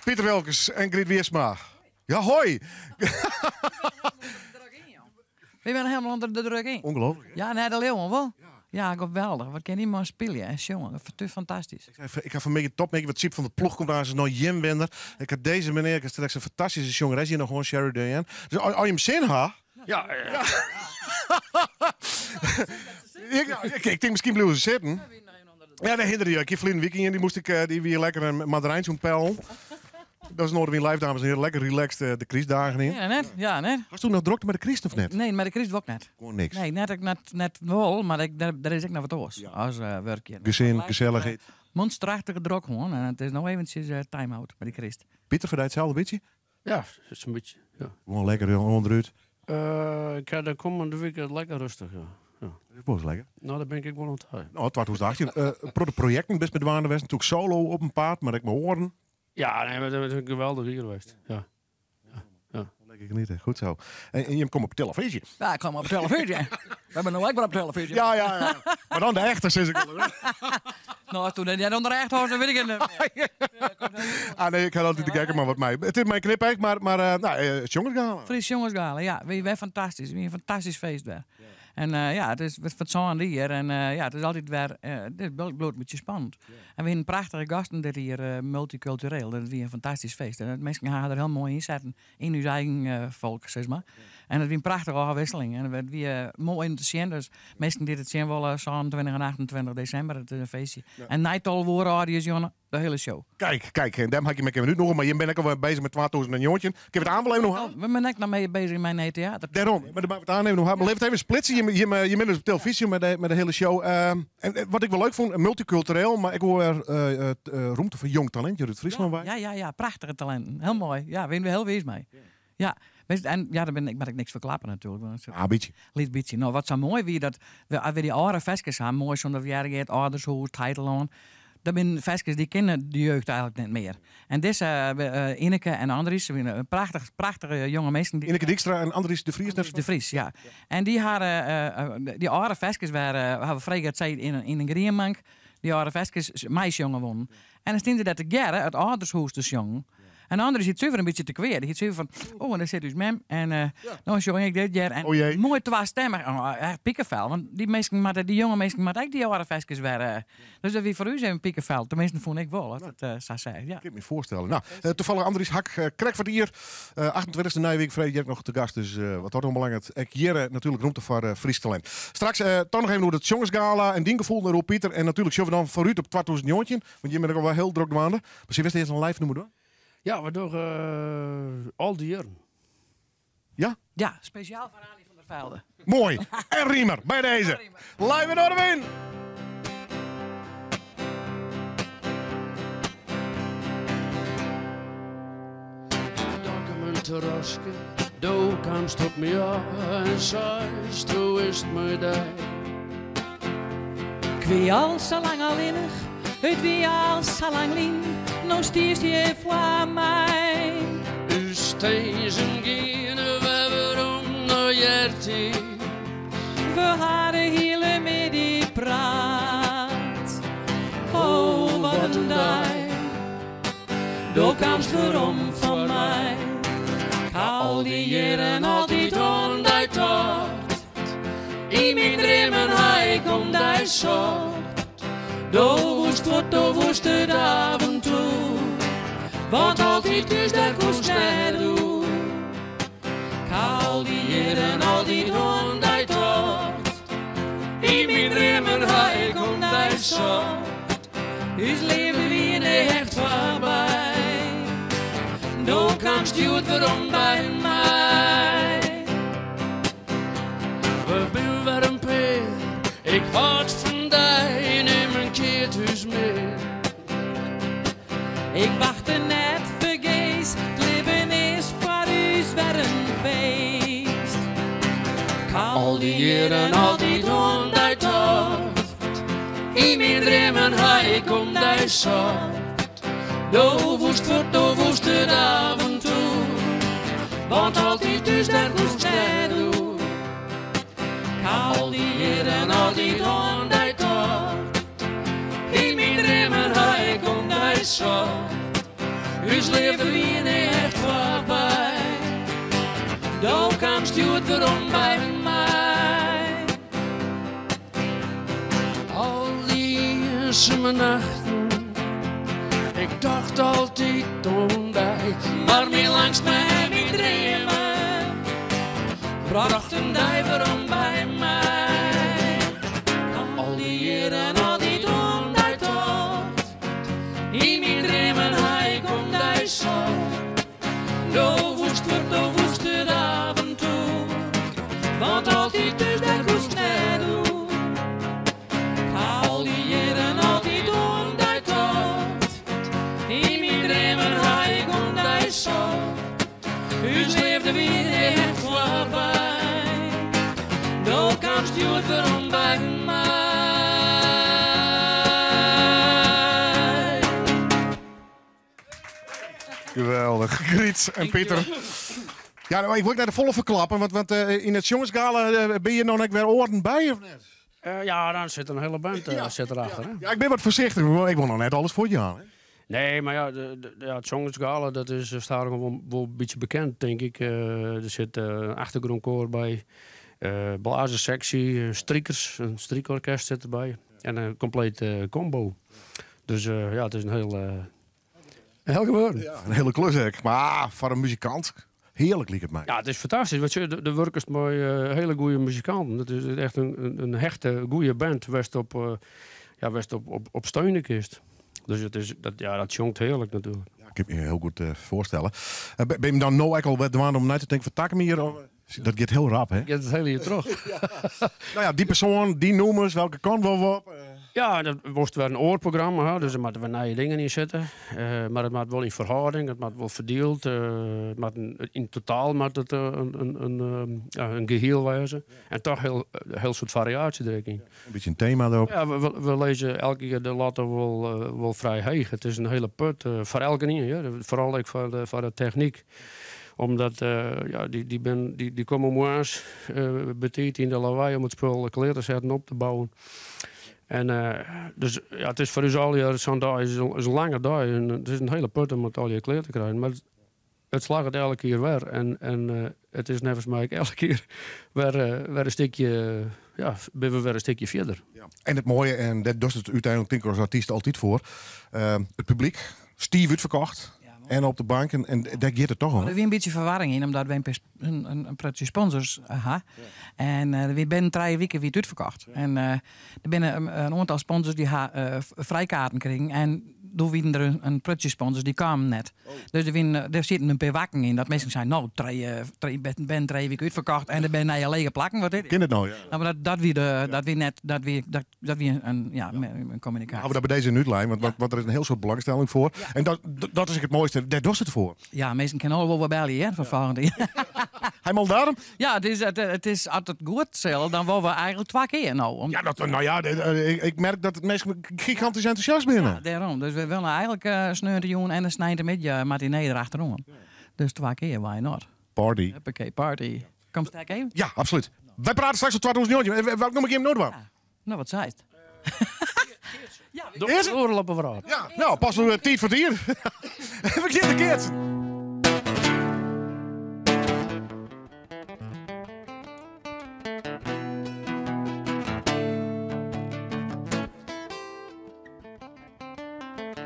Pieter Wilkens en Griet Wiersma. Ja, hoi. We zijn helemaal onder de druk in. Ongelooflijk. Ja, nee, de leeuwen wel. Ja, geweldig. Wat kan die man spelen en jongen, dat is fantastisch. Ik ga vanmiddag top maken wat Siep van de ploeg komt aan, ze nog Jim Wender. Ik heb deze meneer, ik heb straks een fantastische jongeres hier nog gewoon Sherry Diane. Dus als je hem zin had. Ja, ja. Ik denk misschien blijven ze zitten. Ja, nee, hinderde je. Ik heb verleden weekend die moest ik die weer lekker een mandarijntje pellen. Dat is Noardewyn Live, dames en heren. Lekker relaxed de Christdagen in. Ja, net. Ja, net. Was toen nog druk met de Christ of net? Nee, met de Christ ook net. Gewoon niks. Nee, net wel, maar daar is ik nog wat oors. Ja. Als werkje. Gezin, gezelligheid. Monsterachtige druk gewoon. En het is nog eventjes time-out met de Christ. Pieter, voor hetzelfde beetje? Ja, het is een beetje. Ja. Gewoon lekker onderuit. Ik ga de komende week lekker rustig, ja. Ja. Dat is wel lekker. Nou, daar ben ik wel aan het huilen. Nou, 2018. Projecten best met Waarde West. Natuurlijk solo op een paard, maar ik me horen. Ja, nee, maar dat is een geweldig hier geweest. Ja. Ja. Ja. Lekker genieten, goed zo. En je komt op televisie. Ja, ik kom op televisie. We hebben nog lekker op televisie. Ja. Maar dan de echte, sinds ik. Nou, toen jij onder de echte was, dan weet ik het niet meer. Ah nee, ik ga altijd kijken, maar wat mij. Het is mijn knip eigenlijk, maar nou, het Jongensgala. Fries Jongensgala, ja. Wij fantastisch. Wie een fantastisch feest weer. Ja. En ja, het is wat zo'n hier. En ja, het is altijd weer, het is bloot een beetje spannend. Ja. En we hebben prachtige gasten dit hier, multicultureel. Dat is weer een fantastisch feest. En mensen gaan er heel mooi in zetten, in hun eigen volk, zeg maar. Ja. En het is een prachtige afwisseling. En het werd weer mooi in te zien. Dus mensen die het zien willen, 27 en 28 december, het is een feestje. Ja. En Nightall Woorden, jongen, de hele show. Kijk, en daar had je met een minuut nog, maar je bent ook al bezig met 2019. Ik heb het aanbeleven nog aan. We zijn ook nog mee bezig in mijn theater. Daarom, maar de het aannemen nog aan. Maar leef het even splitsen. Je bent dus op televisie met de hele show. En wat ik wel leuk vond, multicultureel, maar ik hoor er roemte van jong talent, Judith Friesland. Ja, prachtige talenten. Heel mooi. Ja, we heel wees mee. Ja. En ja, daar ben ik, maar ik niks verklappen natuurlijk. Ah, beetje. Liet beetje. Nou, wat zo mooi wie dat we die oude veskes hebben, mooi zonder verjaardag, oudershoes, Titeloon. Dat zijn veskes die kennen de jeugd eigenlijk net meer. En deze Ineke en Andries, zijn prachtige jonge mensen. Die, Ineke Dijkstra en Andries de Vries. Andries de Vries, ja. En die hadden, die oude veskes waren, hebben vrij zei in een greenbank, die oude veskes meisjongen wonnen. En dan stonden dat te gerren, het oudershoes te jongen. En de andere zit zuiver een beetje te kweer. Die zit zuiver van, oh, en daar zit dus mem. En nou, jongen, ik dit jaar. En oh mooi tweestemmig. Oh, echt piekenvel. Want die, mensen, maar die jonge mensen, maar ook die oude veskes waren. Dus dat wie voor u zijn een piekenvel. Tenminste, vond ik wel, dat het zou zijn. Ja. Ik kan me voorstellen. Nou, toevallig Andries Hak, krek van hier. 28e Nijweek, vrede, nog te gast. Dus wat wordt onbelangrijk. Ik hier natuurlijk roemte voor Fries talent. Straks toch nog even door het Jongensgala en die gevoel naar Roel Pieter. En natuurlijk zullen we dan vooruit op 2019. Want je bent ook al wel heel druk maanden. Maar ze wist eerst een live noemen door. Ja, we doen al die jaren. Ja? Ja, speciaal voor Ali van der Velde. Mooi. En Riemer, bij deze. Live in Noardewyn. Dank mijn terrasje, do kamst op me en zeist, hoe is het mijn dag? Ik wie al zo lang alleenig, het wie al zo lang lien. Nou stierst je voor mij. U steeds en gene, we waarom naar jertie. We hadden hele middag praat. Oh, wat een dag. Door kwamst waarom van mij. Al die jaren altijd on die tocht. In mijn dromen hij komt die zocht. Do woest het af en toe. Want altijd is daar koest naar toe. Al die jaren, al die doen, die tocht. In mijn dromen hij komt die zocht. Is leven wie een echt voorbij. Do kamst je waarom bij mij. We zijn weer een peer, ik houd van die in mijn keer dus meer. Ik wachtte net vergees, het leven is voor u weer een feest. Al die jaren, al die doen, die tocht. In mijn dromen hij komt die zocht. Do woest het af. Altyd thús, dêr koest net oer. 'k Ha al dy jierren altyd oan dy tocht. Yn myn dreamen ha ik om dy socht. Us leafde wie nea echt foarby. Do kaamst hjoed werom by my. Al dy iensume nachten, ik tocht altyd oan dy. Mar myn langstme en myn dreamen brochten dy werom by my. Al dy jierren altyd oan dy tocht. Yn myn dreamen ha ik om dy socht. Do woest fuort, do woest it aventoer. Want altyd thús, dêr koest net oer. 'K Ha al dy jierren altyd oan dy tocht. Yn myn dreamen ha ik om dy socht. Us leafde wie nea echt foarby. Do kaamst hjoed werom by my. Geweldich. Gryt en Pieter. Ja, nou, ik wol net folle ferklappen, want yn it Sjongersgala binne je noch net wer oaren by, of net? Ja, dan sit in hiele band sit erachter. Hè? Ja, ik bin wat foarsichtich, want ik wol noch net alles fuortjaan. Hè? Nee, mar ja, ja, it Sjongersgala dat is stadich wol in bytsje bekend, tink ik. Der sit in achtergrûnkoar by, blazersseksje, strikers, in strykorkest sit derby en in kompleet combo. Dus ja, it is in hiel, in hiel gebeuren. Ja, in hiele klus ek. Mar foar in muzikant, hearlik liket my. Ja, it is fantastysk. Want sjoch, do wurkest mei hiele goede muzikanten. It is echt in hechte, goede band wêr'tst op, ja, wêr'tst op steune kinst. Dus it is, dat, ja, dat sjongt hearlik natuerlik. Ja, ik kin my hiel goed foarstelle. Binne jim dan no ek al wer dwaande om nei te tinken foar takom jier? Of? Dat giet hiel rap, hè? Giet it hiele jier troch. Nou ja, dy persoan, dy nûmers, welke kant wol we op? Ja, dan wolst wer in oar programma ha, dus der moatte wer nije dingen yn sitte. Mar it moat wol yn ferhâlding, it moat wol ferdield. It moat yn totaal moat it in gehiel wêze. En toch hiel, hiel soad fariaasje der ek yn. In bytsje in tema derop. Ja, we lizze elke kear de latte wol frij heech. It is in hiele put foar elkenien, hear. Foaral ek foar de technyk. Omdat ja, dy komme moarns betiid yn de Lawei om it spul klear te setten, op te bouwen. En dus ja, it is foar ús allegear sa'n dei is in lange dei en it is in hiele put om it allegear klear te krijen. Mar it slagget elke kear wer en it is neffens my ek elke kear wer wer in stikje, ja, binne we wer in stikje fierder. Ja. En it moaie, en dêr dochst it úteinlik tink ik as artyst altyd foar, it publyk, stiif útferkocht en op de banken en dêr giet it toch om. Der wie in bytsje ferwarring yn, omdat wy in protsje sponsors ha. En der wie binnen trije wike wie it útferkocht. En der binne in oantal sponsors dy ha frijkaarten krigen en doe wienen der in protsje sponsors dy kamen net. Dus der wienen, der sieten in pear wakken yn dat minsken seinen, no, trije, binnen trije wike útferkocht en der binne nije lege plakken. Wat is dit? Kin it no, ja. No, mar dat wie de, dat wie net, dat wie, dat, dat wie in, ja, in kommunikaasje. Hawwe we dat by dizze útlein, want der is in hiel soad belangstelling foar. En dat, dat is ek it moaiste, dêr dochst it foar. Ja, minsken kinne al wol wat belje, hear, foar folgjende jier. Helemaal daarom? Ja, it is, as it goed sil, dan wolle we eigenlik twa kear no. Om... Ja, dat, no ja, ik merk dat minsken gigantysk entûsjast binne. Ja, dêrom. Dus we wolle eigenlik sneontejûn en sneintemiddei matinee derachteroan. Dus twa kear, why not? Party. Huppakee, party. Komst ek even? Ja, absolút. Wy prate straks op 2019. Welk nûmer gean we no dwaan? Ja. No, wat seist? De oeral op 'e wrâld. Ja, no, pas oer tiid foar it jier. We gean te keatsen.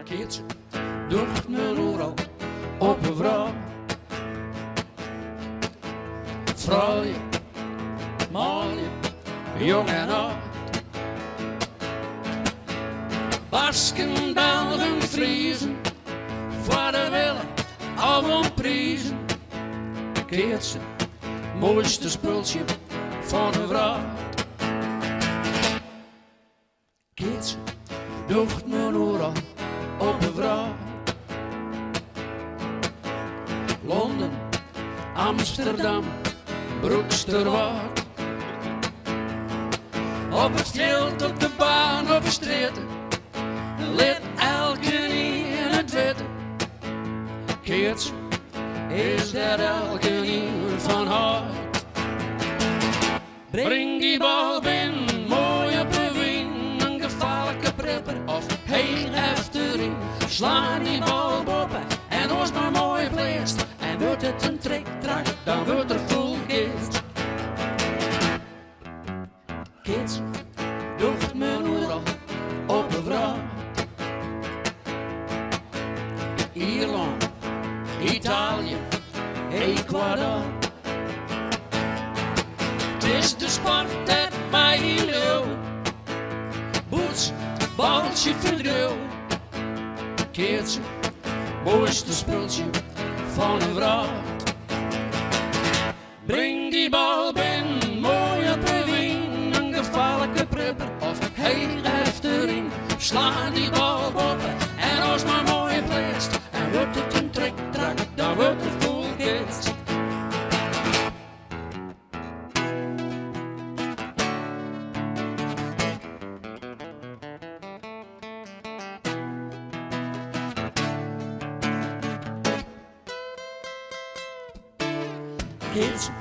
Keatsen docht men oeral op 'e wrâld. Froulju, manlju, jong en âld. Basken, Belgen, Friezen, foar de wille of om prizen. Keatsen, moaiste spultsje fan 'e wrâld. Keatsen docht men oeral op 'e wrâld. Londen, Amsterdam, Broeksterwâld. Op it fjild, op de baan, op 'e strjitte, lit elkenien it witte. Keatsen is dêr't elkenien fan. fan hâldt. Bring dy bal binnen, moai op 'e wyn, in gefaarlike pripper of heech efteryn. Slaan dy bal boppe en oars mar moai pleatst. En wurdt it in triktrak, dan wurdt der fûl keatst. Keatsen docht men oeral op 'e wrâld. Ierlân, Itaalje, Ekwador. 't Is de sport dêr't wy yn leauwe. Bûts, baltsje ferdriuwe. Keatsen, moaiste spultsje fan 'e wrâld. Bring dy bal binnen, moai op 'e wyn, in gefaarlike pripper of heech efteryn. Slaan dy bal boppe en as mar moai pleatst. En wurdt it in triktrak, dan wurdt der fûl keatst. Keatsen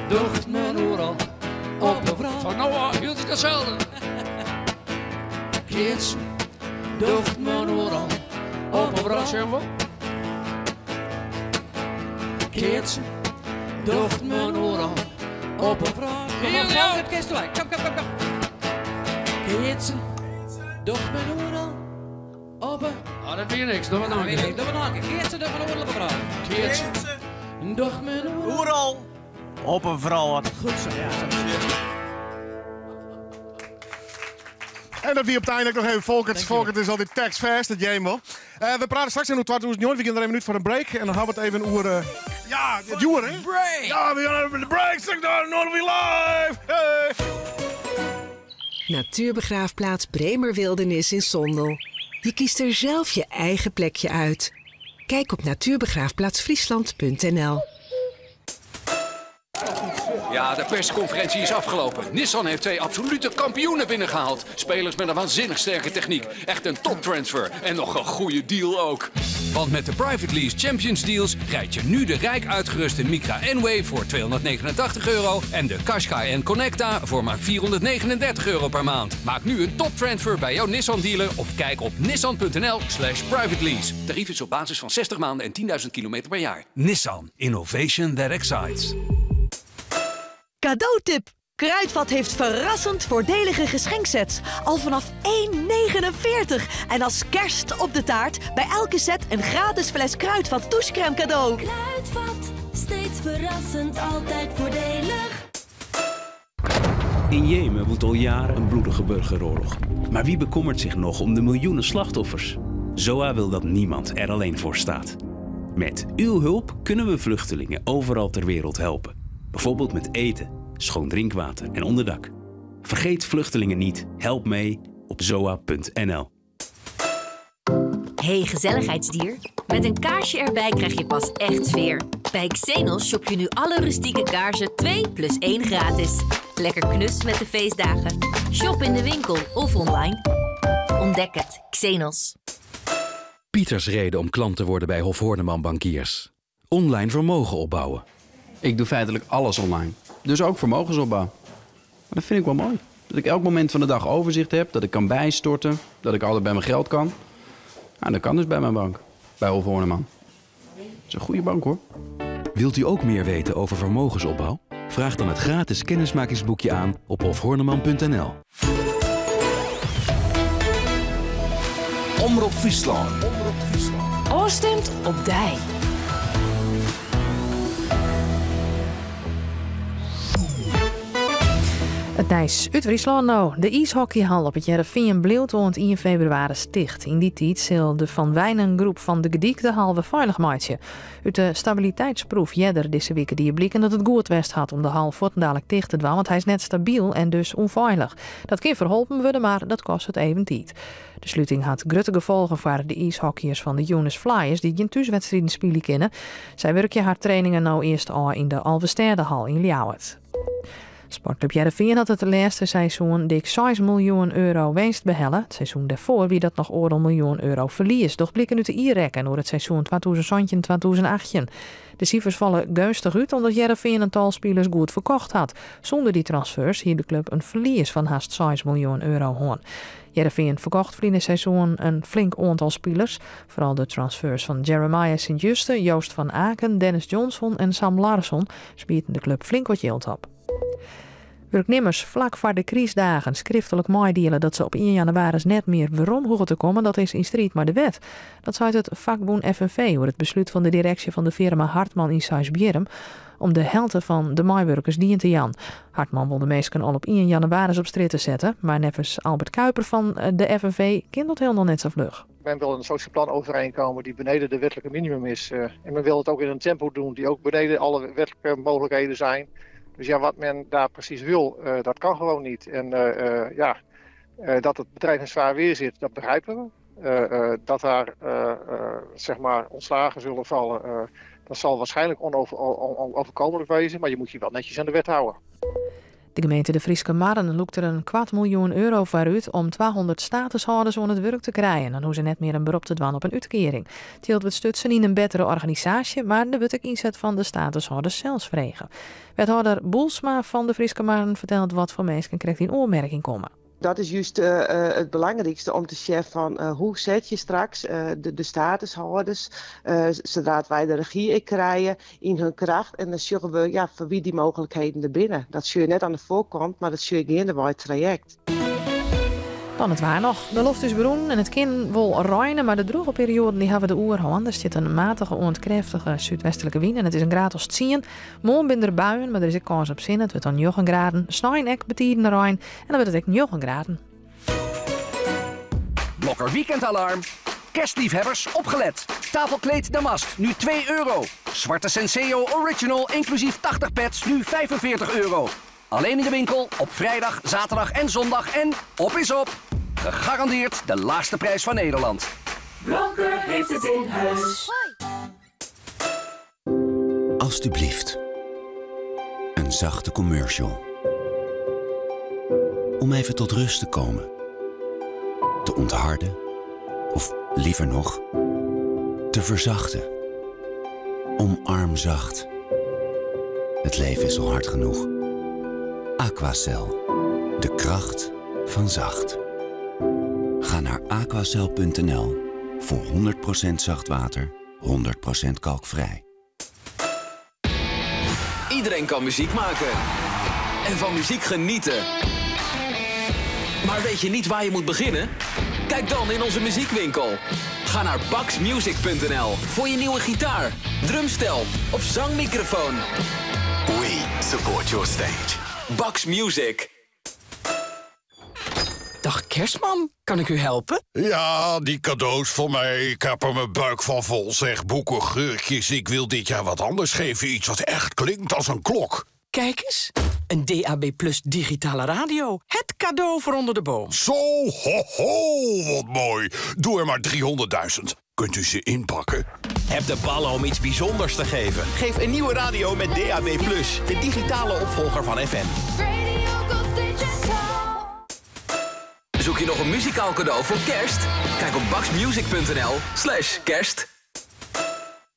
docht men oeral op 'e wrâld. Fan no ôf hieltyd itselde. Keatsen docht men oeral op 'e wrâld. Sjen wol. Keatsen docht men oeral op 'e wrâld. Kom op, Folkert, kinst wol. Kom, kom, kom, kom. Keatsen docht men oeral op 'e. Ah, dat wie niks. Doch it noch in kear. Doch it noch in kear. Keatsen docht men oeral op 'e wrâld. Keatsen docht men oeral. Oeral op 'e wrâld. Goed zo. Ja. En dat wie op it ein ek noch even Folkert. Folkert is altyd tekstfêst, dat hearre we. We prate straks even oer 2009. We gean der even út foar in break. En dan hawwe we it even oer... ja, it djoer, hè? Break! Ja, we gaan even de break. Straks dan we live! Hey! Natuurbegraafplaats Bremerwildernis in Sondel. Je kiest er zelf je eigen plekje uit. Kijk op natuurbegraafplaatsfriesland.nl. Ja, de persconferentie is afgelopen. Nissan heeft twee absolute kampioenen binnengehaald. Spelers met een waanzinnig sterke techniek. Echt een toptransfer. En nog een goede deal ook. Want met de Private Lease Champions Deals rijd je nu de rijk uitgeruste Micra N-Way voor €289 en de Qashqai N-Connecta voor maar €439 per maand. Maak nu een toptransfer bij jouw Nissan dealer of kijk op nissan.nl/private lease. Tarief is op basis van 60 maanden en 10.000 kilometer per jaar. Nissan. Innovation that excites. Cadeautip! Kruidvat heeft verrassend voordelige geschenksets. Al vanaf 1,49. En als kerst op de taart bij elke set een gratis fles Kruidvat douchecrème cadeau. Kruidvat, steeds verrassend, altijd voordelig. In Jemen woedt al jaren een bloedige burgeroorlog. Maar wie bekommert zich nog om de miljoenen slachtoffers? ZOA wil dat niemand er alleen voor staat. Met uw hulp kunnen we vluchtelingen overal ter wereld helpen. Bijvoorbeeld met eten, schoon drinkwater en onderdak. Vergeet vluchtelingen niet. Help mee op zoa.nl. Hey gezelligheidsdier, met een kaarsje erbij krijg je pas echt sfeer. Bij Xenos shop je nu alle rustieke kaarsen 2 plus 1 gratis. Lekker knus met de feestdagen. Shop in de winkel of online. Ontdek het, Xenos. Pieters reden om klant te worden bij Hof Horneman Bankiers. Online vermogen opbouwen. Ik doe feitelijk alles online. Dus ook vermogensopbouw. Maar dat vind ik wel mooi. Dat ik elk moment van de dag overzicht heb, dat ik kan bijstorten, dat ik altijd bij mijn geld kan. Nou, dat kan dus bij mijn bank, bij Hof Horneman. Dat is een goede bank, hoor. Wilt u ook meer weten over vermogensopbouw? Vraag dan het gratis kennismakingsboekje aan op hofhorneman.nl. Omrop Fryslân. Ofstimd op dy. It nijs út Fryslân no. De iishockeyhal op It Hearrenfean bliuwt oant 1 febrewaris ticht. Yn dy tiid sil de Van Wijnen groep fan De Gerdyk de hal wer feilich meitsje. Ut de stabiliteitsproef earder dizze wike die bliken dat it goed west hat om de hal fuortendalik ticht te dwaan, want hy is net stabyl en dus ûnfeilich. Dat kin ferholpen wurde, mar dat kostet even tiid. De sluting hat grutte gefolgen foar de iishockeyers fan de UNIS Flyers dy't gjin thúswedstriden spylje kinne. Sy wurkje har trainingen no earst ôf yn de Alvestêdehal yn Ljouwert. Sportklup Hearrenfean hat it lêste seizoen dik 6 miljoen euro winst behelle. It seizoen dêrfoar wie dat noch oardel miljoen euro ferlies, docht bliken út de jierrekken oer it seizoen 2017-2018. De sifers falle geunstich út omdat Hearrenfean in tal spilers goed ferkocht hat. Sûnder dy transfers hie de klup in ferlies fan hast 6 miljoen euro hân. Hearrenfean ferkocht ferline seizoen in flink oantal spilers. Foaral de transfers fan Jeremiah Sint Juste, Joost van Aken, Dennis Johnson en Sam Larsson smieten de klup flink wat jild op. Wurknimmers flak foar de krystdagen skriftlik meidiele dat se op 1 jannewaris net mear werom hoege te kommen, dat is yn striid mei de wet. Dat seit it fakbûn FNV oer it beslút fan de direksje fan de firma Hartman yn Seisbierrum om de helte fan de meiwurkers dien te jaan. Hartman wol de minsken al op 1 jannewaris op strjitte sette, mar neffens Albert Kuiper fan de FNV kin dat hielendal net sa fluch. Men wil een sociaal plan overeenkomen die beneden de wettelijke minimum is. En men wil het ook in een tempo doen die ook beneden alle wettelijke mogelijkheden zijn. Dus ja, wat men daar precies wil, dat kan gewoon niet. En ja, dat het bedrijf in zwaar weer zit, dat begrijpen we. Dat daar zeg maar ontslagen zullen vallen, dat zal waarschijnlijk onoverkomelijk wezen. Maar je moet je wel netjes aan de wet houden. De gemeente De Fryske Marren lûkt der in kwart miljoen euro foar út om 200 statushâlders oan it wurk te krijen. Dan hoege se net mear in berop te dwaan op in útkearing. It jild wurdt stutsen yn in bettere organisaasje, mar der wurdt ek ynset fan de statushâlders sels frege. Wethâlder Boelsma fan De Fryske Marren fertelt wat foar minsken krekt yn oanmerking komme. Dat is juist it belangrykste om te sjen fan hoe set je straks de statushâlders, sadat wy de regy ek krije, yn hun kracht. En dan sjogge we ja, foar wie dy mooglikheden der binne. Dat sjoch je net oan de foarkant, mar dat sjoch je geandewei it trajekt. Dan it waar noch. De loft is berûn en it kin wol reine, mar de drûge perioaden dy hawwe de oerhân. Der stiet in matige oant krêftige súdwestlike wyn en it is in graad as 10. Moarn binne der buien, mar der is ek kâns op sinne. It wurdt dan 9 graden. Snein ek betiden rein en dan wurdt it ek 9 graden. Blokker Weekendalarm. Kerstliefhebbers, opgelet. Tafelkleed Damast, nu 2 euro. Zwarte Senseo Original, inclusief 80 pads, nu 45 euro. Alleen in de winkel, op vrijdag, zaterdag en zondag en op is op. Gegarandeerd de laagste prijs van Nederland. Blokker heeft het in huis. Alsjeblieft. Een zachte commercial. Om even tot rust te komen. Te ontharden. Of liever nog, te verzachten. Omarm zacht. Het leven is al hard genoeg. Aquacel. De kracht van zacht. Ga naar aquacel.nl voor 100% zacht water, 100% kalkvrij. Iedereen kan muziek maken. En van muziek genieten. Maar weet je niet waar je moet beginnen? Kijk dan in onze muziekwinkel. Ga naar baxmusic.nl voor je nieuwe gitaar, drumstel of zangmicrofoon. We support your stage. Bax Music. Dag kerstman, kan ik u helpen? Ja, die cadeaus voor mij. Ik heb er mijn buik van vol, zeg. Boeken, geurtjes. Ik wil dit jaar wat anders geven. Iets wat echt klinkt als een klok. Kijk eens, een DAB Plus digitale radio. Het cadeau voor onder de boom. Zo, ho, ho, wat mooi. Doe er maar 300.000. Kunt u ze inpakken? Heb de ballen om iets bijzonders te geven. Geef een nieuwe radio met DAB+, de digitale opvolger van FM. Zoek je nog een muzikaal cadeau voor kerst? Kijk op baxmusic.nl/kerst.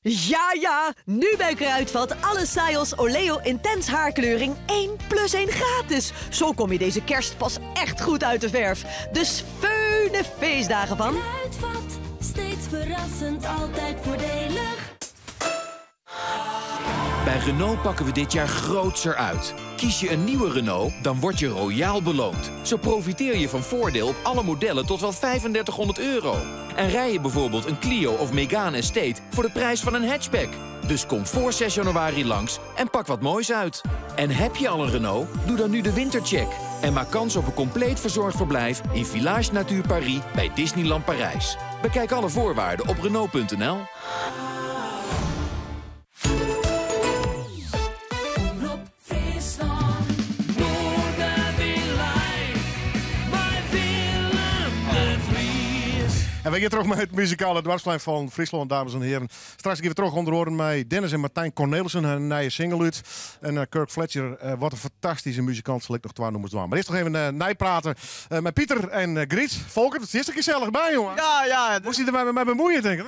Ja, ja, nu bij Kruidvat alle Syoss Oleo Intens haarkleuring 1 plus 1 gratis. Zo kom je deze kerst pas echt goed uit de verf. Dus feune feestdagen van. Kruidvat, steeds verrassend, altijd voordelig. Bij Renault pakken we dit jaar grootser uit. Kies je een nieuwe Renault, dan word je royaal beloond. Zo profiteer je van voordeel op alle modellen tot wel 3500 euro. En rij je bijvoorbeeld een Clio of Megane Estate voor de prijs van een hatchback. Dus kom voor 6 januari langs en pak wat moois uit. En heb je al een Renault? Doe dan nu de wintercheck. En maak kans op een compleet verzorgd verblijf in Village Nature Paris bij Disneyland Parijs. Bekijk alle voorwaarden op Renault.nl. Omrop Fryslân. Noardewyn live, mei Willem de Vries. En we gean troch mei it muzikale doarpsplein fan Fryslân, dames en hearen. Straks gean we troch ûnder oaren mei Dennis en Martijn Cornelissen, har nije single út. En eh, Kirk Fletcher, eh, wat in fantastyske muzikant, sil ik noch twa nûmers dwaan. Mar earst noch even eh, neiprate mei Pieter en Griet. Folkert, it is gesellich by, jonge. Ja, ja. Moast dy der mei bemuoien, tink ik?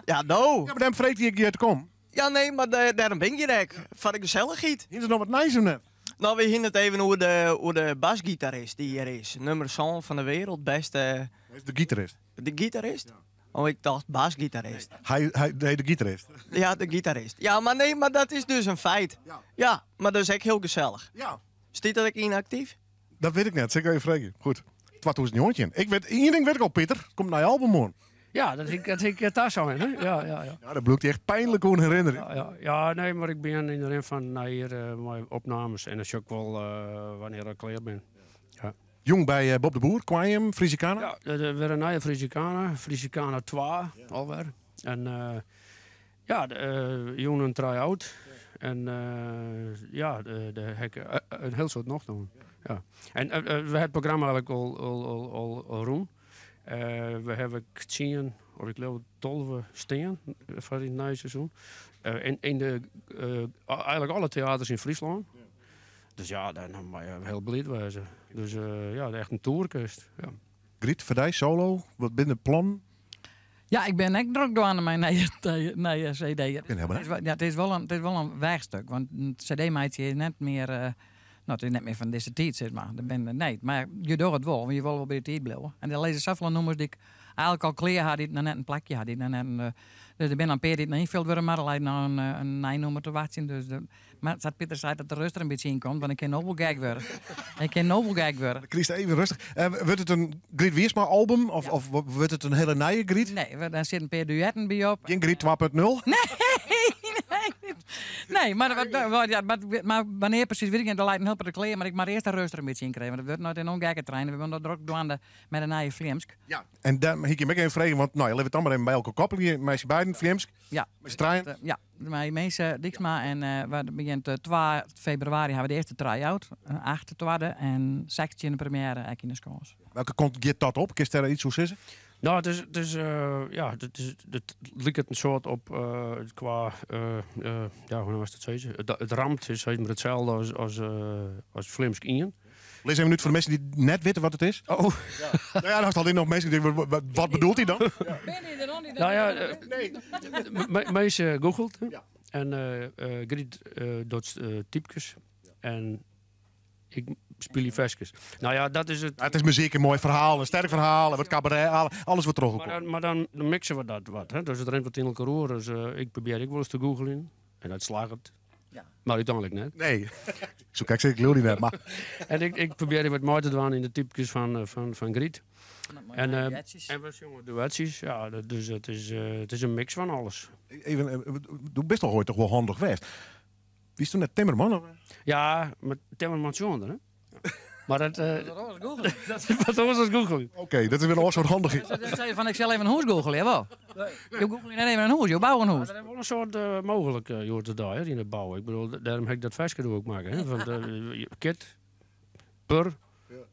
Ja, no. Ja, mar dêrom frege ik hjir te kommen. Ja, nee, mar dêrom bin ik hjir ek. Foar de gesellichheid. Hiene se noch wat nijs of net? No, we hiene it even oer de, oer de basgitarist dy't hjir is. Nummer sân fan de wereld, bêste... De gitarist. De gitarist? Oh, ik tocht basgitarist. Hy, hy, nee, de gitarist. Ja, de gitarist. Ja, mar nee, mar dat is dus in feit. Ja, mar dat is ek hiel gesellich. Ja. Stiet dat ek yn Actief? Dat wit ik net, sil ik even freegje. Goed. 2019. Ik wit, ien ding wit ik al, Pieter. Komt in nij album oan. Ja, dat ik, dat ik ta sein, hè? Ja, ja, ja. Ja, dat bliuwt dy echt pynlik oan herinnering. Ja, ja, ja, nee, mar ik bin yn de rin fan it nije jier mei opnames en dan sjoch ik wol wannear ik klear bin. Ja. Jûn by Bob de Boer, Koarnjum, Frisicana. Ja, der wer in nije Frisicana, Frisicana 2 alwer. En ja, jûn in try-out. En ja, dêr ha ik in hiel soad nocht oan. Ja. En we ha it programma eigentlik al rûn. We hawwe tsien, of ik leau 12 stean foar it nije seizoen. Yn de, eigentlik alle teaters yn Fryslân. Dus ja, dêr moatte je hiel bliid wêze. Dus ja, echt in toerkist. Ja. Griet, foar dy solo, wat binne de plannen? Ja, ik bin ek drok dwaande mei nije CD. Ik bin hiel benijd. Ja, it is wol in, it is wol in weachstuk, want in CD meitsje is net mear, no, it is net mear fan dizze tiid, sis mar. Der binne, nee, mar je dogge it wol, want je wolle wol by de tiid bliuwe. En der lizze safolle nûmers dy't ik eigentlik al klear ha, dy't noch net in plakje ha, dy't noch net in, dus der binne in pear dy't noch ynfuld wurde moatte, der leit noch in nij nûmer te wachtsjen. Dus de, mar sa't Pieter seit, dat de rêst der in bytsje yn komt, want ik kin no wol gek wurde. Ik kin no wol gek wurde. Krijst even rêstich. Wurdt it in Griet Wiersma album of, of wurdt it in hiele nije Griet? Nee, dêr sitte in pear duetten by op. Gjin Griet 2.0? Nee, nee. Nee, mar, wat, ja, mar wannear presys wit ik net. Der leit in hiel protte klear, mar ik moat earst de rêst der in bytsje yn krije. Want it wurdt no in gekke trein. We binne no drok dwaande mei de nije Flimsk. Ja, en dêr hie ik jim ek even frege, want no, litte we it dan mar even by elkoar koppelje. Mei syn beiden, Flimsk. Ja. Mei syn trijen. Ja, mei Minze Dijksma en we begjint 2 febrewaris hawwe we de earste try-out. 8 twadde en 16 première ek yn de Skâns. Welke kant giet dat op? Kinst dêr iets oer sizze? No, it is, it is, ja, it is, it liket in soad op kwa, ja, hoe moatst it sizze? It ramt is sis mar itselde as, as Flimsk 1. Lis even út foar de minsken dy't net witte wat it is. Oh. Ja. Nou ja, dan hast altyd noch minsken dy't denke, wat bedoelt hy dan? Nou ja, Minze googelt en Griet docht typkes en ik spylje ferskes. Nou ja, dat is it. Het is muzyk, in moai ferhaal, in sterk ferhaal, wat kabaret, alles wurdt troch elkoar. Mar dan mixe we dat wat. Hè? Dus it rint wat yn elkoar oer. Dus ik probearje ek wolris te googlejen en dat slagget. Mar úteinlik net. Nee. Soe ik sizze, ik leau dy net. Mar. En ik probearje wat mei te dwaan yn de typkes fan Griet. En we sjonge duetsjes. Ja, dus it is in mix fan alles. Even, do bist al oait toch wol handich west. Wiest do net timmerman? Of? Ja, mar timmerman tsjoender, hè? Mar dat, dat is wat oars as googlen. Oké, dat is wer in oar soart handichheid. Dat sei je fan, ik sil even in hûs googleje, wol? Jo googleje net even in hûs, jo bouwe in hûs. Dat is wol in soad mooglik hjoed-de-dei, yn it bouwen. Ik bedoel, dêrom ha ik dat ferske doe ek makke. Hè? Want kit, pur,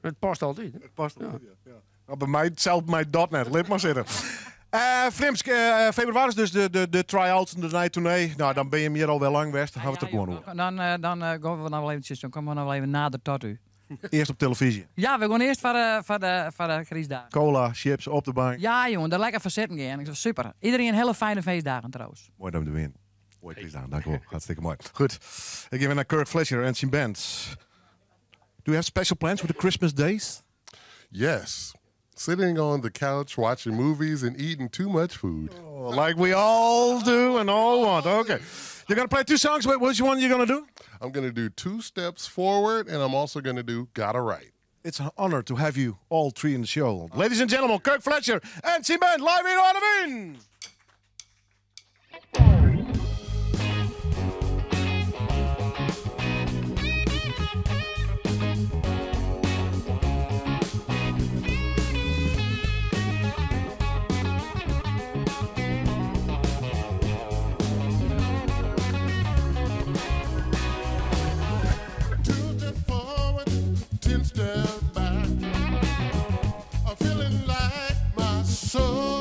it past altyd. It past altyd, ja. Nou, by my, sels my dat net. Lit mar sitten. Flimsk, febrewaris dus de try-outs en de nije toernee. Nou, dan binne jim hjir al wer lang west. Dan hawwe we it der gewoan oer. Dan gean we noch wol eventsjes, dan komme we noch wol even nader tot u. Earst op televyzje. Ja, we gean earst foar de krystdagen. Cola, chips, op de bank. Ja, jongen, der lekker foar sitten gean. Ik sei, super. Iedereen hiele fijne feestdagen trouwens. Moai dat we der wiene. Moaie krystdagen, dankjewol. Hartstikke moai. Goed, ik gean wer nei Kirk Fletcher en syn band. Do you have special plans for the Christmas days? Yes. Sitting on the couch watching movies and eating too much food. Oh, like we all do and all want. Okay. You're going to play two songs. Which one are you going to do? I'm going to do Two Steps Forward, and I'm also going to do Got a Right. It's an honor to have you all three in the show. Ladies and gentlemen, Kirk Fletcher and syn band live in Heerenveen. Two step forward, 10 step back. I'm feeling like my soul.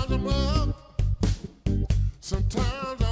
Sometimes I'm up, sometimes.